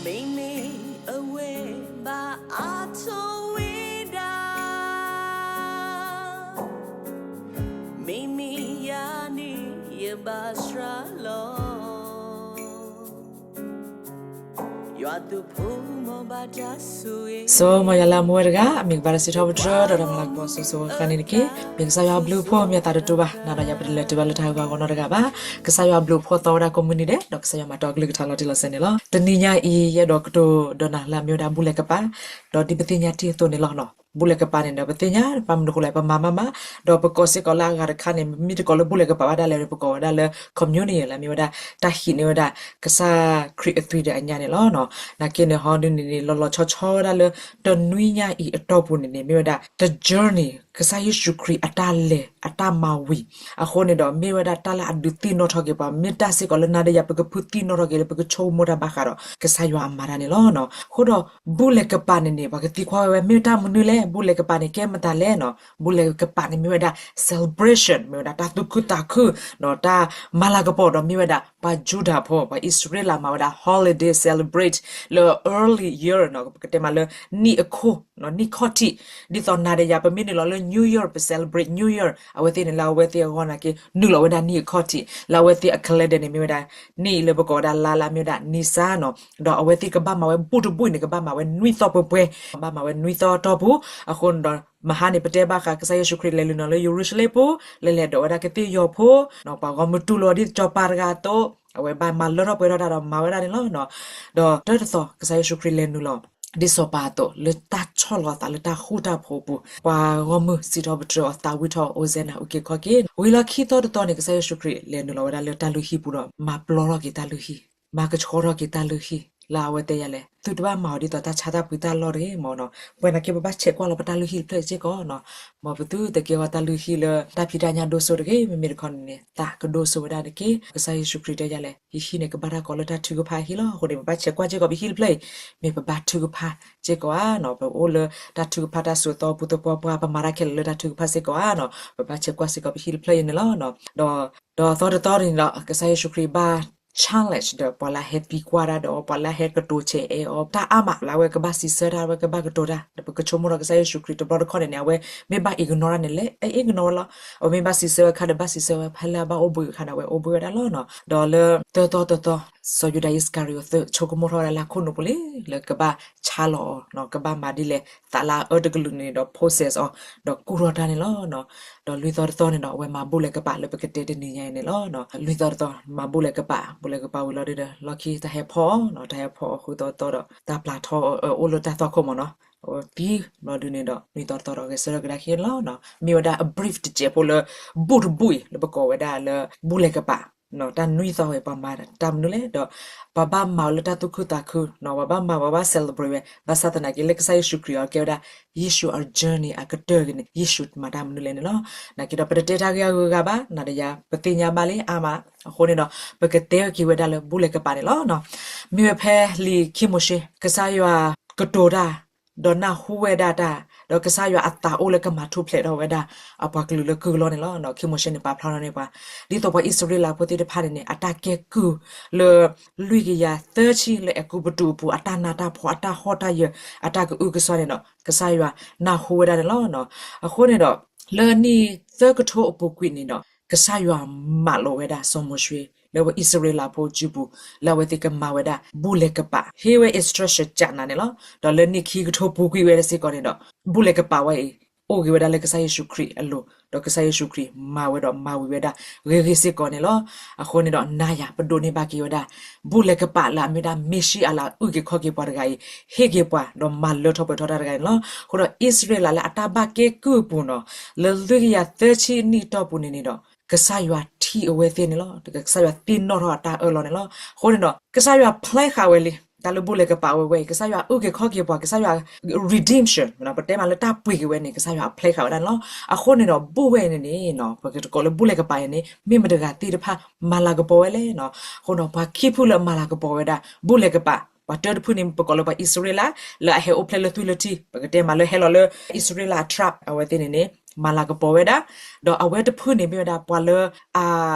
မ့မ့ၢ်အဝဲဘၣ်အါထီၣ်ဝဲဒၣ်, မ့မ့ၢ်ယၤန့ၣ်ယဘၣ်စှၤလီၤ. ယွၤသူၣ်ဖိမ့ၢ်ဘၣ်တၢ်ဆိၣ်ဂ့ၤ, ဆိမိၣ်ယွၤလၢအမူဝဲတဂၤ အမ့ၢ်ကဘၣ်တၢ်စံးထီၣ်ပတြၢၤ ဒီးတၢ်မၤလၤကပီၤစိၤစိၤဃၣ်ဃၣ်န့ၣ်တက့ၢ်. မ့ၢ်ကစၢ်ယွၤအဘျုးအဖှိၣ် မ့ၢ်အသးတတူာ်ဘၣ် နၤဒီးယၤပတလဲၤတုၤဘၣ်လၢတၢ်ဂီၤဂီၤနီတဂၤဘၣ်. ကစၢ်ယွၤအဘျုးအဖှိၣ်သီဝဲဒၣ်ကိးမုၢ်နံၤဒဲး ဒီးကစၢ်ယွၤမၤတီအကလုၢ်ကထါလီၤတံၢ်လီၤဆဲးန့ၣ်လီၤ. တနံၤညါအံၤ ယအဲၣ်ဒိးကတိၤဒီးနၤလၢအမ့ၢ်ဝဲဒၣ်ဘူၣ်လဲၤကပၤ, ဒီးဒ်ပသ့ၣ်ညါတံၢ်အသိးန့ၣ်လီၤ. ဘူၣ်လဲၤကပၤန့ၣ်ဒီး ပသ့ၣ်ညါဘၣ်မနုၤဃိလဲၣ် ပမၤမးမး, ဒီးပကိးစ့ၢ်ကီးလၢအဂၤတခါန့ၣ် မ့ၢ်တကိးလၢဘူၣ်လဲၤကပၤဘၣ်ဒၣ်လဲာ် ပကိးဝဲဒၣ်လၢ communion လၢအမ့ၢ်ဝဲဒၣ် တၢ်ဟံးန့ၢ်ဝဲဒၣ် ကစၢ်ခရံာ်အသွံၣ်ဒီးအညၣ်န့ၣ်လီၤ. နာ်က့န့ၣ် ဟီဒုန့ၣ်န့ၣ် လီၤလီၤဆီဆီဝဲဒၣ်လၢ တနွံညါအံၤအတီၢ်ပူၤန့ၣ်န့ၣ် မ့ၢ်ဝဲဒၣ် the journey ကစၢ်ယ့ၣ်ၡူးခရံာ်အတၢ်လဲၤ အတၢ်မၤဝံၤ, အဃိန့ၣ်ဒီး မ့ၢ်ဝဲဒၣ်တၢ်လၢအဒုးသ့ၣ်နီၣ်ထီၣ်က့ၤပှၤ မ့ၢ်တၢ်စ့ၢ်ကီးလၢနၤဒီးယၤ ပကဖုသ့ၣ်နီၣ်ထီၣ်က့ၤလၢပကဆိကမိၣ်တၢ်ဘၣ်ဃးဒီး ကစၢ်ယွၤအမၤတၢ်န့ၣ်လီၤ. အဃိဒီး ဘူၣ်လဲၤကပၤန့ၣ်န့ၣ် ပှၤကသံကွၢ်ဝဲဝဲ မ့ၢ်တၢ်မနုၤလဲၣ်, ဘူၣ်လဲၤကပၤန့ၣ် ကဲမတၤလဲၣ်နီၤ. ဘူၣ်လဲၤကပၤန့ၣ်မ့ၢ်ဝဲဒၣ် celebration မ့ၢ်ဝဲဒၣ်တၢ်သူၣ်ခုသးခု ဒီးတၢ်မၤလၤကပီၤဒီး မ့ၢ်ဝဲဒၣ်ပှၤယူဒၤဖိ ပှၤအံၣ်စရ့လးမၤဝဲဒၣ် holiday celebrate လၢ early year နီၤ, ပကတဲမးလၢ နံၣ်အခီၣ် နံၣ်ခီၣ်ထံး, ဒ်သိးနၤဒီးယၤ ပမ့ၢ်နုာ်လီၤလၢ New Year ပ celebrate New Year အဝဲသ့ၣ်န့ၣ် လၢအဝဲသ့ၣ်အဂီၢ်နာ်က့ နုာ်လီၤဝဲဒၣ်နံၣ်အခီၣ်ထံး, လၢအဝဲသ့ၣ်အ calendar န့ၣ် မ့ၢ်ဝဲဒၣ် နံၣ်လၢပကိးဝဲဒၣ်လါလၢအမ့ၢ်ဝဲဒၣ် နံၣ်စါနီၤ, ဒီးအဝဲသ့ၣ်ကဘၣ်မၤဝဲဘူးတဘူးအံၤန့ၣ် ကဘၣ်မၤဝဲနွံသီပှဲၤပှဲၤ, ဘၣ်မၤဝဲနွံသီအတီၢ်ပူၤ, အဃိန့ၣ်ဒီး မဟါန့ၣ် ပတဲဘၣ်ဃးကစၢ်ယ့ၣ်ၡူးခရံာ်လဲၤနုာ်လီၤလၢယရူၤၡလ့ၣ်ပူၤ, လဲၤလဲၤဒိးဝဲဒၣ်ကသ့ၣ်ယီၤဖိ, ပှၤဂီၢ်မုၢ်တူၢ်လိာ်အီၤဒ်စီၤပၤတဂၤအသိး, အဝဲဘၣ်မၤလၢထီၣ်ပှဲၤထီၣ်တၢ်ဒီးမၤဝဲဒၣ်န့ၣ်လီၤ. ဒီးတၢ်တသီ ကစၢ်ယ့ၣ်ၡူးခရံာ်လဲၤနုာ်လီၤ ဒ်စီၤပၤအသိး လၢတၢ်ဆီၣ်လီၤအသးလၢတၢ်ဃူတၢ်ဖိးအပူၤ, ပှၤဂီၢ်မုၢ်စံးထီၣ်ပတြၢၤအီၤ သးဝံၣ်ထီၣ် အိၣ်စဲနၤ အုၣ်က့ၤခီၣ်က့ၤ, ဝံၤလီၤခံသီတသီန့ၣ် ကစၢ်ယ့ၣ်ၡူးခရံာ်လဲၤနုာ်လီၤဝဲဒၣ်လၢတၢ်လုၢ်ဟံၣ်ပူၤဒီး မၤပျီထီၣ်က့ၤတၢ်လုၢ်ဟံၣ်, မၤကဆှီထီၣ်က့ၤတၢ်လုၢ်ဟံၣ် လၢအဝဲတဲယၤလဲၣ်, သုတဘၣ်မၤအီၤဒ်သိးတၢ်ဆါတၢ်ပှ့ၤတၢ်လီၢ်တဂ့ၤမၢ်နီၤ, ပှၤနာ်က့ပဘၣ်ဆဲးကွၢ်လီၤပတၢ်လုၢ်ဟံၣ်တဖျၢၣ်စ့ၢ်ကီးနီၤ, မ်ပသုတကဲဝဲတၢ်လုၢ်ဟံၣ်လၢတၢ်ဖံးတၢ်ညၣ်ဒိၣ်စိတဂ့ၤ, မ့မ့ၢ်တခီန့ၣ်န့ၣ် သးကဒိၣ်စိဝဲဒၣ်တက့ၢ်. ကစၢ်ယ့ၣ်ၡူးခရံာ်တဲယၤလဲၣ်, ယဟံၣ်န့ၣ် ကဘၣ်တၢ်ကိးလၢတၢ်ထုကဖၣ်ဟံၣ်လီၤ. အဃိန့ၣ် ပဘၣ်ဆဲးကွၢ်စ့ၢ်ကီးပဟံၣ်တဖျၢၣ်အံၤ, မ့ၢ်ပဘၣ်ထုကဖၣ်စ့ၢ်ကီးဧါနီၤ, ပအိၣ်လၢတၢ်ထုကဖၣ်တၢ်စိာ်သီပူၤသပှၢ်ပှၢ်, ပမၤတၢ်ခဲလၢာ်လၢတၢ်ထုကဖၣ်စ့ၢ်ကီးဧါနီၤ, ပဘၣ်ဆဲးကွၢ်စ့ၢ်ကီးပဟံၣ်တဖျၢၣ်အံၤန့ၣ်လီၤ. ဒီး ဒီးသီတသီန့ၣ်ဒီး ကစၢ်ယ့ၣ်ၡူးခရံာ်ဘၣ် challenge ဒီးပှၤလၢဟဲသံကွၢ်တၢ်ဒီး ပှၤလၢဟဲကတိၤဆဲးအဲၣ်အီၤ တၢ်အါမးလၢအဝဲကဘၣ်စံးဆၢတၢ် အဝဲကဘၣ်ကတိၤတၢ်, ဒီးပကဆိကမိၣ်ဒီးကစၢ်ယ့ၣ်ၡူးခရံာ်တဘျီတခီၣ်န့ၣ်န့ၣ် အဝဲမ့ၢ်ဘၣ် ignore တၢ်န့ၣ် လဲၤ ignore လီၤ. အဝဲမ့ၢ်ဘၣ်စံးဆၢဝဲခါဒီးဘၣ်စံးဆၢဝဲ ဖဲလၢအဘၣ်အိၣ်ဘှံးအခါန့ၣ် အဝဲအိၣ်ဘှံးဝဲဒၣ်လီၤနီၤ. ဒီးလၢသၢသီတသီ စီၤယူဒၤအံၣ်စကၤရံၤအိၤသ့ၣ် ဆိကမိၣ်ထီၣ်ဝဲဒၣ်လၢအခိၣ်နူာ်ပူၤလံ လၢကဘၣ်ဆါလီၤအီၤနီၤ, ကဘၣ်မၤဒ်လဲၣ် သးလၢအအၢတကလုာ်န့ၣ်ဒီး possess အီၤ ဒီးကူၣ်ထီၣ်တၢ်န့ၣ်လီၤ. ဒီးလွံၢ်သီတသီန့ၣ်ဒီး အဝဲမၤဘူၣ်လဲၤကပာ်လၢပကတဲတနံၤညါအံၤန့ၣ်လီၤ. လွံၢ်သီတသီ မၤဘူၣ်လဲၤကပာ် ဘူၣ်လဲၤကပာ်ဝံၤလီၤဒီး လီၢ်ခံတၢ်ဟဲဖီၣ်အီၤနီၤ, တၢ်ဟဲဖီၣ်အီၤဃုသီတသီဒီး တၢ်ပျၢ်ထီၣ်အီၤ အိၣ်လၢတၢ်သွၣ်ခိၣ်မၢ်နီၤ, အဝဲသံဘျီဒုန့ၣ်ဒီး နွံသီတသီဒီး ဂဲၤဆၢထၢၣ်ကဒါက့ၤလီၤ. မ့ၢ်ဝဲဒၣ်အ brief တစဲးဖိလၢ ဘူၣ်တဘူၣ်အံၤ လၢပကိးဝဲဒၣ်လၢ ဘူၣ်လဲၤကပာ် တၢ်နွံသီဝဲ ပှၤမၤတၢ်မနုၤလဲၣ်ဒီး ပှၤဘၣ်မၤအီၤလၢတၢ်သူၣ်ခုသးခု, ပှၤဘၣ်မၤ ပှၤဘၣ် celebrate ဝဲ ဘၣ်ဆၣ်သနာ်က့ လၢကစၢ်ယ့ၣ်ၡူးခရံာ်အီၤကဲဝဲဒၣ် Yeshua journey အကတၢၢ်ဂ့ၤန့ၣ် ယ့ၣ်ၡူးမၤတၢ်မနုၤလဲၣ်န့ၣ်လီၤ. နာ်က့ဒီး ပတတဲတၢ်ဂ့ၢ်အဂုၤအဂၤဘၣ်, နၤဒီးယၤ ပသ့ၣ်ညါဘၣ်လံအါမး, အဃိန့ၣ်ဒီး ပကတဲက့ၤဝဲဒၣ်လၢဘူၣ်လဲၤကပာ်န့ၣ်လီၤ. မ့ၢ်ဝဲဖဲလံာ်ခံမိၤၡ့ ကစၢ်ယွၤကတိၤတၢ် ဒီးနၢ်ဟူဝဲဒၣ်တၢ်, ဒီးကစၢ်ယွၤအသးအိၣ်လၢကမၤထူၣ်ဖျဲးထီၣ်ဝဲဒၣ် အပှၤကလုာ်လၢကုၢ်အလီၢ်န့ၣ်လီၤ. ခံမိၤၡ့န့ၣ် ပာ်ဖျါထီၣ်န့ၢ်ပှၤ ဒ်သိးပှၤအံၣ်စရ့လးဖိသ့ၣ်တဖၣ်န့ၣ်န့ၣ် အတၢ်ကဲကုၢ်လၢ လွံၢ်ကယၤသၢဆံလၢအဲၤကူပတူးအပူၤ အတၢ်နးတၢ်ဖှီၣ် အတၢ်ဟီၣ်တၢ်ယၢၤ အတၢ်ကအုကစွါန့ၣ်ဒီး ကစၢ်ယွၤနၢ်ဟူဝဲဒၣ်န့ၣ်လီၤ. အဃိန့ၣ်ဒီး လၢနံၣ်သၢကထိအပူၤကွံာ်န့ၣ်ဒီး ကစၢ်ယွၤမၢလီၤဝဲဒၣ်စီၤမိၤၡ့ လၢပှၤအံၣ်စရ့လးဖိစုပူၤ လၢအဝဲသ့ၣ်ကမၤဝဲဒၣ် ဘူၣ်လဲၤကပာ် ဟ့ၣ်ဝဲ instruction ကနၤန့ၣ်လီၤ. ဒီးလၢနံၣ်ခံကထိပူၤကွံာ်ဝဲဒၣ်စ့ၢ်ကီးန့ၣ်ဒီး ဘူၣ်လဲၤကပာ်ဝဲအံၤ အိၣ်က့ၤဝဲဒၣ်လၢကစၢ်ယ့ၣ်ၡူးခရံာ်အလိၤ, ဒီးကစၢ်ယ့ၣ်ၡူးခရံာ်မၤဝဲဒီးမၤဝံၤဝဲဒၣ်ဂ့ၤဂ့ၤစ့ၢ်ကီးန့ၣ်လီၤ. အဃိန့ၣ်ဒီး နၤယၤ ပဒိးန့ၢ်ဘၣ်က့ၤဝဲဒၣ် ဘူၣ်လဲၤကပာ်လၢအမ့ၢ်ဝဲဒၣ်မ့ၣ်ၡံအၤလၢအအုၣ်က့ၤခီၣ်က့ၤပှၤတဂၤအံၤ ဟ့ၣ်က့ၤပှၤ ဒီးမၤလၢထီၣ်ပှဲၤထီၣ်တၢ်တဂၤန့ၣ်လီၤ. အဃိဒီး အံၣ်စရ့လးလၢအတၢ်ဘၣ်ကဲကုၢ်အပူၤနီၤ လၢလွံၢ်ကယၤသၢဆံနံၣ်အတီၢ်ပူၤန့ၣ်န့ၣ်ဒီး ကစၢ်ယွၤထံၣ်အဝဲသ့ၣ်န့ၣ်လီၤ. ကစၢ်ယွၤသ့ၣ်နီၣ်ထီၣ်အတၢ်အၢၣ်လီၤန့ၣ်လီၤ. အဃိန့ၣ်ဒီး ကစၢ်ယွၤ plan ဃာ်ဝဲလံ တၢ်လၢဘူၣ်လဲၤကပာ်ဝဲဝဲအံၤ ကစၢ်ယွၤအုၣ်က့ၤခီၣ်က့ၤပှၤ ကစၢ်ယွၤ redemption ပတဲမးလၢတၢ်ပှ့ၤက့ၤဝဲန့ၣ် ကစၢ်ယွၤအ plan ဃာ်ဝဲဒၣ်န့ၣ်လီၤ. အဃိန့ၣ်ဒီး ဘူၣ်ဝဲအံၤန့ၣ်န့ၣ် ပကကိးလၢဘူၣ်လဲၤကပာ်အံၤန့ၣ် မ့ၢ်မတဂၤသ့ၣ်တဖၣ် မၤလၤကပီၤဝဲလဲၣ်နီၤ. အဃိန့ၣ် ပှၤခံဖုလၢအမၤလၤကပီၤဝဲဒၣ် ဘူၣ်လဲၤကပာ် ပှၤတၢတဖုန့ၣ် ပကိးလၢပှၤအံၣ်စရ့လး လၢအဟဲအိၣ်ဖျဲၣ်လၢသွံၣ်လၢထံ ပကတဲမးလၢဟဲလီၤလၢအံၣ်စရ့လးအ tribe အဝဲသ့ၣ်န့ၣ်န့ၣ် မၤလၤကပီၤဝဲဒၣ်, ဒီးအဝဲတဖုန့ၣ်မ့ၢ်ဝဲဒၣ်ပှၤလၢ အ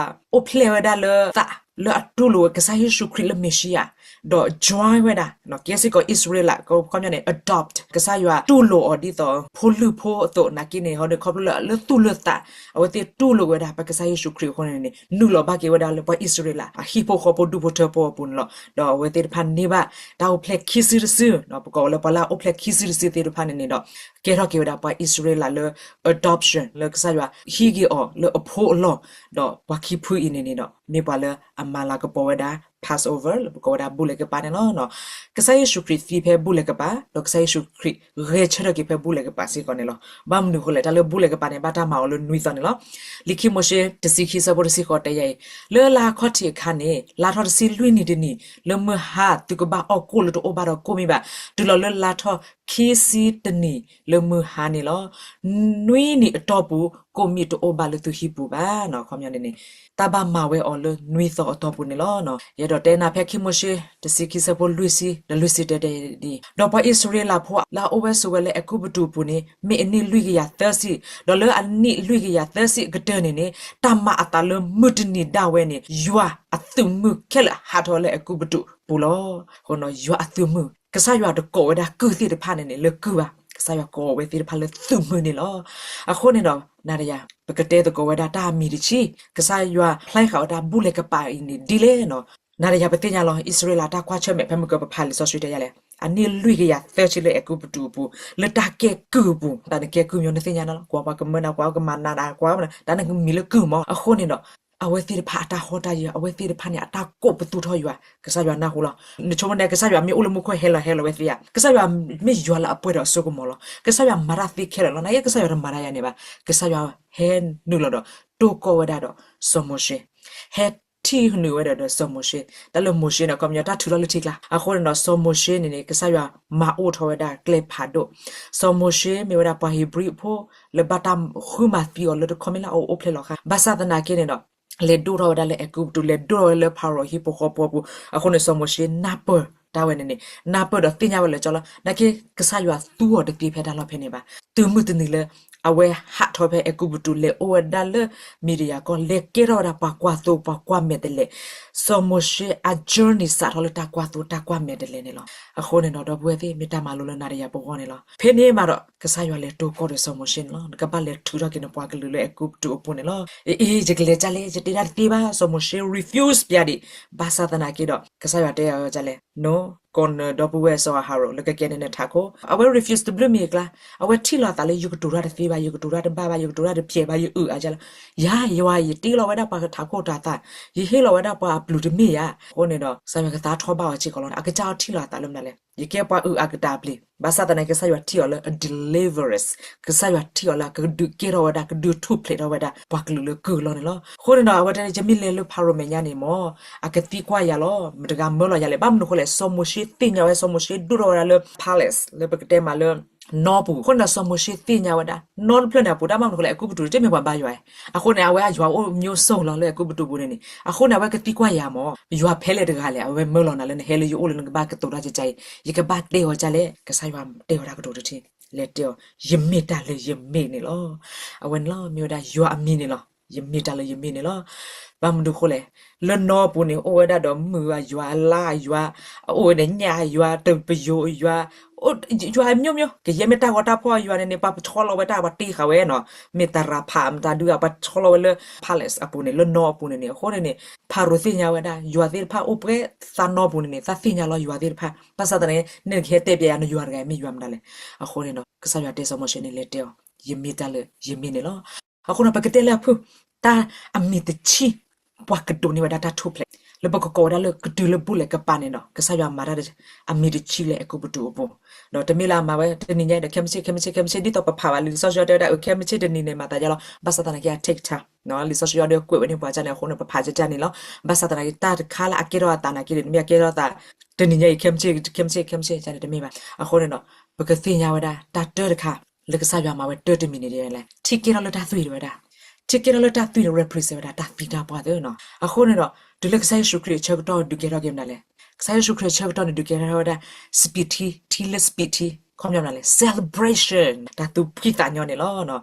အိၣ်ဖျဲၣ်ဝဲဒၣ်လၢသး လၢအတူၢ်လိာ်ဝဲကစၢ်ယ့ၣ်ၡူးခရံာ်လၢမ့ၣ်ၡံယၤ ဒီး join ဝဲဒၣ် ကဲစ့ၢ်ကီး အံၣ်စရ့လး ခီပညီန့ၣ် adopt ကစၢ်ယွၤတူၢ်လိာ်အီၤဒ်သိးဖိလုၢ်ဖိအသိးနာ်က့န့ၣ် ဟီဒီးခီဖျိလၢလၢသူၣ်လၢသး အဝဲသ့ၣ်တူၢ်လိာ်ဝဲဒၣ် ပကစၢ်ယ့ၣ်ၡူးခရံာ်အဃိန့ၣ်န့ၣ် နုာ်လီၤဘၣ်က့ၤဝဲဒၣ်လၢပှၤအံၣ်စရ့လး အဟံၣ်ဖိဃီဖိဒူၣ်ဖိထၢဖိအပူၤန့ၣ်လီၤ. ဒီးအဝဲသ့ၣ်တဖၣ်န့ၢ်ဘၣ် တၢ်အိၣ်ဖျဲၣ်ခံစုတစု ပကိးဝဲလၢပှၤလၢအအိၣ်ဖျဲၣ်ခံစုတစုသ့ၣ်တဖၣ်န့ၣ်န့ၣ်ဒီး ကဲထီၣ်က့ၤဝဲဒၣ်ပှၤအံၣ်စရ့လးလၢ adoption လၢကစၢ်ယွၤဟံးက့ၤအီၤလၢအဖိအလီၢ်, ဒီးပှၤခံဖုအံၤန့ၣ်န့ၣ်ဒီး မ့ၢ်ပှၤလၢအမၤလၤကပီၤဝဲဒၣ် Passover လၢပကိးဝဲဒၣ်ဘူၣ်လဲၤကပၤန့ၣ်လီၤ. ကစၢ်ယ့ၣ်ၡူးခရံာ်သံဖဲဘူၣ်လဲၤကပၤ, ဒီးကစၢ်ယ့ၣ်ၡူးခရံာ်ဂဲၤဆၢထၢၣ်က့ၤဖဲဘူၣ်လဲၤကပၤစ့ၢ်ကီးန့ၣ်လီၤ. ဘၣ်မနုၤအဃိလဲၣ်, တၢ်လၢဘူၣ်လဲၤကပၤန့ၣ် ဘၣ်တၢ်မၤအီၤလၢနွံသီန့ၣ်လီၤ. လံာ်ခံမိၤၡ့တဆံခံဆၢဖိတဆံဃိးတဲယၤအံၤ, လၢလါအခီၣ်ထံးအခါန့ၣ် လါထီၣ်တဆံလွံၢ်နံၤတနံၤ လၢမုၢ်ဟါသုကဘၣ်အီၣ်ကိၣ်လၢတအိၣ်ဘၣ်ဒီးကိၣ်မ့ၢ်ဘၣ်, တုၤလီၤလၢလါထီၣ်ခံဆံတနံၤလၢမုၢ်ဟါန့ၣ်လီၤ. နွံနံၤအတီၢ်ပူၤ ကိၣ်မ့ၢ်တအိၣ်ဘၣ်လၢသုဟံၣ်ပူၤဘၣ်နီၤ. ခီပညီန့ၣ်န့ၣ် တၢ်ဘၣ်မၤဝဲအီၤလၢနွံသီအတီၢ်ပူၤန့ၣ်လီၤ. ယအဲၣ်ဒိးတဲနၤဖဲခံမိၤၡ့တဆံခံဆၢဖိလွံၢ်ဆံ ဒီးလွံၢ်ဆံတဲတဲဒ်အံၤ, ဒီးပှၤအံၣ်စရ့လးဖိလၢအအိၣ်ဝဲဆိးဝဲလၢအဲၤကူပတူးအပူၤန့ၣ် မ့ၢ်အနံၣ်လွံၢ်ကယၤသၢဆံ, ဒီးလၢအနံၣ်လွံၢ်ကယၤသၢဆံအကတၢၢ်န့ၣ်န့ၣ် တၢ်မၤအသးလၢမုၢ်တနံၤဒၣ်ဝဲန့ၣ် ယွၤအသုးမုၢ်ခဲလၢာ်ဟးထီၣ်လၢအဲၤကူပတူးပူၤလီၤ. အဃိနီၤ ယွၤအသုးမုၢ် ကစၢ်ယွၤတကိးဝဲဒၣ်ကုၢ်သ့ၣ်တဖၣ်န့ၣ်န့ၣ် လၢကုၢ်ဘၣ်, ကစၢ်ယွၤကိးဝဲသ့ၣ်တဖၣ်လၢသုးမုၢ်န့ၣ်လီၤ. အဃိန့ၣ်ဒီး နၤဒီးယၤ ပကတဲသကိးဝဲဒၣ်တၢ်အမံၤတဆံ, ကစၢ်ယွၤဖျဲဃာ်ဝဲဒၣ်ဘူၣ်လဲၤကပၤအံၤန့ၣ်ဒ်လဲၣ်နီၤ. နၤဒီးယၤပသ့ၣ်ညါလီၤ အံၣ်စရ့လးတၢ်ကွၢ်ဆၢၣ်မဲာ် ဖဲမုၢ်ကပၤဖးလံာ်စီဆှံတဲယၤလဲၣ်, အနံၣ်လွံၢ်ကယၤသၢဆံလၢအဲၤကူပတူးအပူၤ လၢတၢ်ကဲကုၢ်အပူၤ, တၢ်နကဲကုၢ်မီၤ နသ့ၣ်ညါနီၤလီၤ, ကွၢ်ပှၤကမၢနၤ ကွၢ်ကမၤနၤ ကွၢ် တၢ်နကမံၤလၢကုၢ်မီၤ. အဃိန့ၣ်ဒီး အဝဲသ့ၣ်တဖၣ်အတၢ်ဟီၣ်တၢ်ယၢၤ အဝဲသ့ၣ်တဖၣ်န့ၣ် အတၢ်ကိးပသူထီၣ်ယွၤ, ကစၢ်ယွၤနၢ်ဟူလီၤ. နဆိကမိၣ်န့ၣ် ကစၢ်ယွၤမ့ၢ်အိၣ်လၢမူခိၣ်ဟဲလီၤဟဲလီၤဝဲသ့ဧါ, ကစၢ်ယွၤမ့ၢ်ယွၤလၢအပှဲၤဒီးအစိကမီၤလီၤ. ကစၢ်ယွၤမၤတၢ်သ့ခဲလၢာ်လီၤ. နာ်က့ကစၢ်ယွၤတမၤတၢ်ယၤန့ၣ်ဘၣ်. ကစၢ်ယွၤဟဲနုာ်လီၤဒီး တိၢ်ကီၢ်ဝဲဒၣ်ဒီးစီၤမိၤၡ့, ဟဲထံၣ်နုာ်ဝဲဒၣ်ဒီးစီၤမိၤၡ့, တၢ်လၢမိၤၡ့န့ၣ် ခီပညီတၢ်ထုးထီၣ်လၢထံကျါ. အဃိန့ၣ်ဒီး စီၤမိၤၡ့န့ၣ်န့ၣ် ကစၢ်ယွၤမၤအိၣ်ထီၣ်ဝဲဒၣ်ကျဲဖးဒိၣ်. စီၤမိၤၡ့မ့ၢ်ဝဲဒၣ်ပှၤဧ့ၤဘြံၤဖိ လၢဘၣ်တၢ်ဃုမၤသံအီၤလၢတခီမ့ၢ်လၢအအိၣ်ဖျဲၣ်လီၤဃါ. ဘၣ်ဆၣ်သနာ်က့န့ၣ်ဒီး လဲၤဒိၣ်ထီၣ်ဝဲဒၣ်လၢအဲၤကူပတူး, လဲၤဒိၣ်ထီၣ်ဝဲလၢဖၤရိၤဟံၣ်ဖိဃီဖိအပူၤ. အဃိန့ၣ် စီၤမိၤၡ့နၢ်ပၢၢ်တၢ်ဝဲန့ၣ်န့ၣ်, နၢ်ပၢၢ်ဒီးသ့ၣ်ညါဝဲလၢာ်ကၠီလီၤ. နာ်က့ကစၢ်ယွၤသူအီၤတသ့ဖဲတၢ်လီၢ်ဖဲန့ၣ်ဘၣ်. တုၤမုၢ်တနံၤလၢ အဝဲဟးထီၣ်ဖဲအဲၤကူပတူး လဲၤအိၣ်ဝဲဒၣ်လၢမံၤဒယၤကီၢ် လဲၤကဲထီၣ်ဝဲဒၣ်ပှၤကွၢ်သိပှၤကွၢ်မဲာ်တဲးလဲး, စီၤမိၤၡ့အ journey စးထီၣ်လၢတၢ်ကွၢ်သိတၢ်ကွၢ်မဲာ်တဲးလဲးန့ၣ်လီၤ. အဃိန့ၣ်ဒီး ဒီပုၢ်ဝဲၢ်သ့ၣ် မ့ၢ်တၢ်မၤလိလၢနၤဒီးယၤပဂီၢ်န့ၣ်လီၤ. ဖဲန့ၣ်မးဒီး ကစၢ်ယွၤလဲၤတိၢ်ကီၢ်ဒီးစီၤမိၤၡ့န့ၣ်လီၤ. နကဘၣ်လဲၤထုးထီၣ်က့ၤနပှၤကလုာ်လၢအဲၤကူပတူးအပူၤန့ၣ်လီၤ. အ့ ယကလဲၤဒ်လဲၣ်, ယတဲဒၣ်တသ့ဘၣ်. စီၤမိၤၡ့ refuse ပျးဒံး. ဘၣ်ဆၣ်သနာ်က့ဒီး ကစၢ်ယွၤတဲအီၤဒ်လဲၣ်, နကိးနဒီပုၢ်ဝဲၢ်စီၤအၤဟရိၣ် လၢကကဲန့ၢ်နထးခိၣ်. အဝဲ refuse တဘျုးမံၤအကျါ, အဝဲထံၣ်လီၤအသးလၢ ယကတိၤတၢ်တသ့ဘၣ်, ယကတိၤတၢ်တဘၣ်ဘၣ်, ယကတိၤတၢ်တဖျဲးဘၣ်, ယအုၣ်အါဒ်လဲၣ်. ယၤ ယွၤ ယတ့လီၤဝဲဒၣ်ပှၤထးခိၣ်တၤသၣ်, ယဟ့ၣ်လီၤဝဲဒၣ်ပှၤအပျုၤတမ့ၢ်ယၤ. အဃိန့ၣ်ဒီး ကစၢ်ယွၤကသါထီၣ်ဘၣ်အီၤစ့ၢ်ကီးလီၤ. အကစၢ်အီၤထံၣ်လီၤအသးလၢမနုၤလဲၣ်, ယကဲပှၤအုၣ်အါကတၢၢ်ပျ့ၤ. ဘၣ်ဆၣ်သနာ်က့ ကစၢ်ယွၤထံၣ်အီၤလၢအ deliverance, ကစၢ်ယွၤထံၣ်အီၤလၢအကဒုးကဲထီၣ်ဝဲဒၣ် ကဒုးထူၣ်ဖျဲးထီၣ်ဝဲဒၣ် ပှၤကလုာ်လၢကုၢ်အလီၢ်န့ၣ်လီၤ. အဃိန့ၣ်ဒီး အဝဲတဲ ယမ့ၢ်လဲၤလၢဖၤရိၤမဲာ်ညါန့ၣ်မ့ၢ် အကသံကွၢ်ယၤလီၤ. မတၤတဂၤမၢလီၤယၤလဲၣ်. ဘၣ်မနုၤအဃိလဲၣ်, စီၤမိၤၡ့သ့ၣ်ညါဝဲ, စီၤမိၤၡ့ဒိၣ်ထီၣ်ဝဲဒၣ်လၢ palace လၢပကတဲမးလၢ နီပူၤ. အဃိန့ၣ်ဒီး စီၤမိၤၡ့သ့ၣ်ညါဝဲဒၣ် နီတဖျၢၣ်န့ၣ်အပူၤ, တၢ်ဘၣ်မနုၤအဃိလဲၣ်, အဲၤကူပတူးတမ့ၢ်ပှၤဘါယွၤ. အဃိန့ၣ် အဝဲအယွၤအိၣ် မျိုးစုံ လီၤလၢအဲၤကူပတူးပူၤန့ၣ်န့ၣ်. အဃိန့ၣ် အဝဲကသံကွၢ်ယၤမ့ၢ် ယွၤဖဲလဲၣ်တဂၤလဲၣ်, အဝဲမၢလီၤနၤလၢနဟဲလၢယအိၣ်လၢနကဘၣ်ကတိၤတၢ်ကကါအံၤ, ယကဘၣ်တဲအီၤဒ်လဲၣ်. ကစၢ်ယွၤတဲအီၤတၢ်ကတိၤတထံၣ်, လဲၤတဲအီၤ, ယမ့ၢ်တၢ်လၢယမ့ၢ်န့ၣ်လီၤ. အဝဲန့ၣ်လီၤ မ့ၢ်ဝဲဒၣ်ယွၤအမံၤန့ၣ်လီၤ. ယမ့ၢ်တၢ်လၢယမ့ၢ်န့ၣ်လီၤ. ဘၣ်မနုၤအဃိလဲၣ်, လၢနီပူၤန့ၣ် အိၣ်ဝဲဒၣ်ဒီးမုၢ်အယွၤ, လါအယွၤ, အိၣ်ဝဲဒီးညၣ်အယွၤ, တပယိၤအယွၤ, ယွၤအမျိုးမျိုး, ကယဲၢ်မ့ၢ်တၢ်ဂီၤတၢ်ဖီၣ်အယွၤန့ၣ်န့ၣ် ပှၤဆီလီၤဝဲတၢ်, ပှၤတ့ဃာ်ဝဲနီၤ, မ့ၢ်တရၤဖး မတၤဒု ပှၤဆီလီၤဝဲလၢ palace အပူၤန့ၣ်, လၢနီအပူၤန့ၣ်န့ၣ်. အဃိန့ၣ်န့ၣ် ဖၤရိၤသ့ၣ်ညါဝဲဒၣ် ယွၤသ့ၣ်တဖၣ်အိၣ်ပှဲၤ သးနီပူၤန့ၣ်န့ၣ်, သးသ့ၣ်ညါလီၤယွၤသ့ၣ်တဖၣ်. ဘၣ်ဆၣ်သနာ်က့ နကဟဲတဲပျဲယၤ နယွၤတဂၤအံၤမ့ၢ်ယွၤမတၤလဲၣ်. အဃိန့ၣ်ဒီး ကစၢ်ယွၤတဲစီၤမိၤၡ့န့ၣ် လဲၤတဲအီၤ, ယမ့ၢ်တၢ်လၢယမ့ၢ်န့ၣ်လီၤ. အဃိန့ၣ် ပကတဲလၢအဖုၣ်, တၢ်အမံၤတဆံ ပှၤကဒိးန့ၢ်ဝဲဒၣ်တၢ်ထူၣ်ဖျဲး လၢပကကိးဝဲဒၣ်လၢကတုၤလၢဘူၣ်လဲၤကပၤန့ၣ်ဒီး ကစၢ်ယွၤမၤတၢ်အမံၤတဆံလၢအဲၤကူပတူးအပူၤ, ဒီးတမ့ၢ်လၢအမၤဝဲတနံၤညါအံၤဒီး ခဲမုၢ်ဆ့ၣ် ခဲမုၢ်ဆ့ၣ် ခဲမုၢ်ဆ့ၣ် ဒ်သိးပဖးဘၣ်လံာ်စီဆှံတဲဝဲဒၣ် အခဲမုၢ်ဆ့ၣ်တနံၤန့ၣ် မၤသးဒ်လဲၣ်. ဘၣ်ဆၣ်သနာ်က့ အ take time လံာ်စီဆှံဒီးကွဲးဝဲန့ၢ်ပှၤဒ်န့ၣ်အဃိန့ၣ် ပဖးဒ်န့ၣ်လီၤ. ဘၣ်ဆၣ်သနာ်က့ တၢ်တခါလၢအကဲထီၣ်အသးနာ်က့န့ၣ် မ့ၢ်အကဲထီၣ်အသး တနံၤညါအံၤ ခဲမုၢ်ဆ့ၣ် ခဲမုၢ်ဆ့ၣ် ခဲမုၢ်ဆ့ၣ်န့ၣ် တမ့ၢ်ဘၣ်. အဃိန့ၣ်ဒီး ပကသ့ၣ်ညါဝဲဒၣ် တၢ်တၢတခါ လၢကစၢ်ယွၤမၤဝဲတၢ်တမံၤန့ၣ်ဒ်လဲၣ်, ထံကဲထီၣ်လၢတၢ်သွံၣ်တဝဲဒၣ်, ထံကဲထီၣ်လၢတၢ်သွံၣ်န့ၣ် represent ဝဲဒၣ် တၢ်သံတၢ်ပှၢ်သ့ၣ်နီၤ. အဃိန့ၣ်ဒီး တုၤလၢကစၢ်ယ့ၣ်ၡူးခရံာ်အဆၢကတီၢ်ဒုးကဲထီၣ်က့ၤမနုၤလဲၣ်, ကစၢ်ယ့ၣ်ၡူးခရံာ်အဆၢကတီၢ်န့ၣ် ဒုးကဲထီၣ်ဝဲဒၣ် စပံးထံ, ထံလၢစပံးထံ, ခီပညီမနုၤလဲၣ်, celebration တၢ်သူၣ်ဖှံသးညီန့ၣ်လီၤ.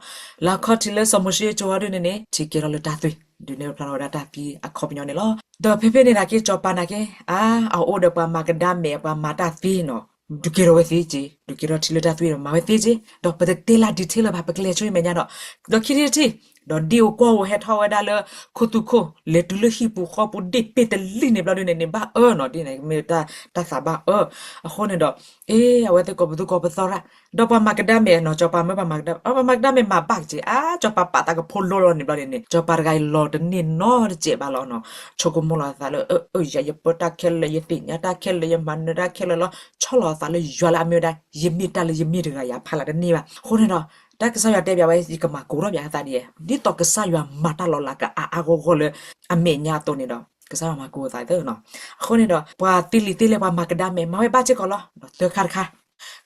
လၢအခီၣ်ထံးလၢစီၤမိၤၡ့အစိၤအီၤဒ်န့ၣ်န့ၣ် ထံကဲထီၣ်လၢတၢ်သွံၣ် ဒုးနဲၣ်ဖျါထီၣ်ဝဲဒၣ်တၢ်သံအခီပညီန့ၣ်လီၤ. ဒီးဖဲဖဲန့ၣ်နာ်က့ စီၤပၤနာ်က့ အါ အအိၣ်ဒီးပှၤမၤကဒါမဲာ် ပှၤမၤတၢ်သ့နီၤ, ဒုးကဲထီၣ်ဝဲသ့က့, ဒုးကဲထီၣ်ထံလၢတၢ်သွံၣ်ဒီး မၤဝဲသ့က့, ဒီးပတတဲလၢ detail လၢၤဘၣ် ပကလဲၤဆိမဲာ်ညါဒီး, ဒီးခံထံၣ်တထံၣ်, ဒီးဒ့ၣ်အိၣ်ကွီၢ်အိၣ်ဟဲထီၣ်ဝဲဒၣ်လၢ ခိၣ်သူခိၣ် လဲၤတုၤလၢဟံၣ်ပူၤဃီပူၤ ဒ့ၣ်ပ့ၢ်တလံၣ်န့ၣ်ဘျီဒုန့ၣ်န့ၣ် ဘၣ်အၢနီၤ, ဒ်န့ၣ်မ့ၢ်တၢ်သးဘၣ်အၢ, အဃိန့ၣ်ဒီး, အ့ အဝဲသ့ၣ်ကိးပသူကိးပသီရၣ်, ဒီးပှၤမၤကဒါမဲာ်နီၤ စီၤပၤမၢပှၤမၤကဒါ, ပှၤမၤကဒါမဲာ်မၤဘၣ်က့ၤ အါ စီၤပၤပာ်သးကဖိလိလီၤန့ၣ်ဘျီန့ၣ်န့ၣ် စီၤပၤတဂၤအံၤလီၤတန့ၢ်နီတစဲးဘၣ်လီၤနီၤ, ဆိကမိၣ်လီၤအသးလၢ အၢ ယၤယပၢတၢ်ခဲလၢာ် ယသ့ၣ်ညါတၢ်ခဲလၢာ် ယမၤနၢၤတၢ်ခဲလၢာ်လီၤ, ဆီၣ်လီၤအသးလၢယွၤလၢအမ့ၢ်ဝဲဒၣ် ယမ့ၢ်တၢ်လၢယမ့ၢ်တဂၤယၤဖးလၢတန့ၢ်ဘၣ်. အဃိန့ၣ်ဒီး တၢ်ကစၢ်ယွၤတဲဘၣ်ဝဲ ယကမၤကိးထီၣ်ဘၣ်အသးဒ်အံၤ, ဒ်သိးကစၢ်ယွၤမၤတၢ်လီၤလးကအါအါဂီၢ်ဂီၢ်လၢ အမဲာ်ညါအသိးန့ၣ်ဒီး ကစၢ်ယွၤမၤကိးအသးသ့နီၤ, အဃိန့ၣ်ဒီး ပှၤသ့လံာ်သ့လဲၢ် ပှၤမၤကဒါမဲာ် မၤဝဲဘၣ်စ့ၢ်ကီးလီၤ. ဒီးသၢခါတခါ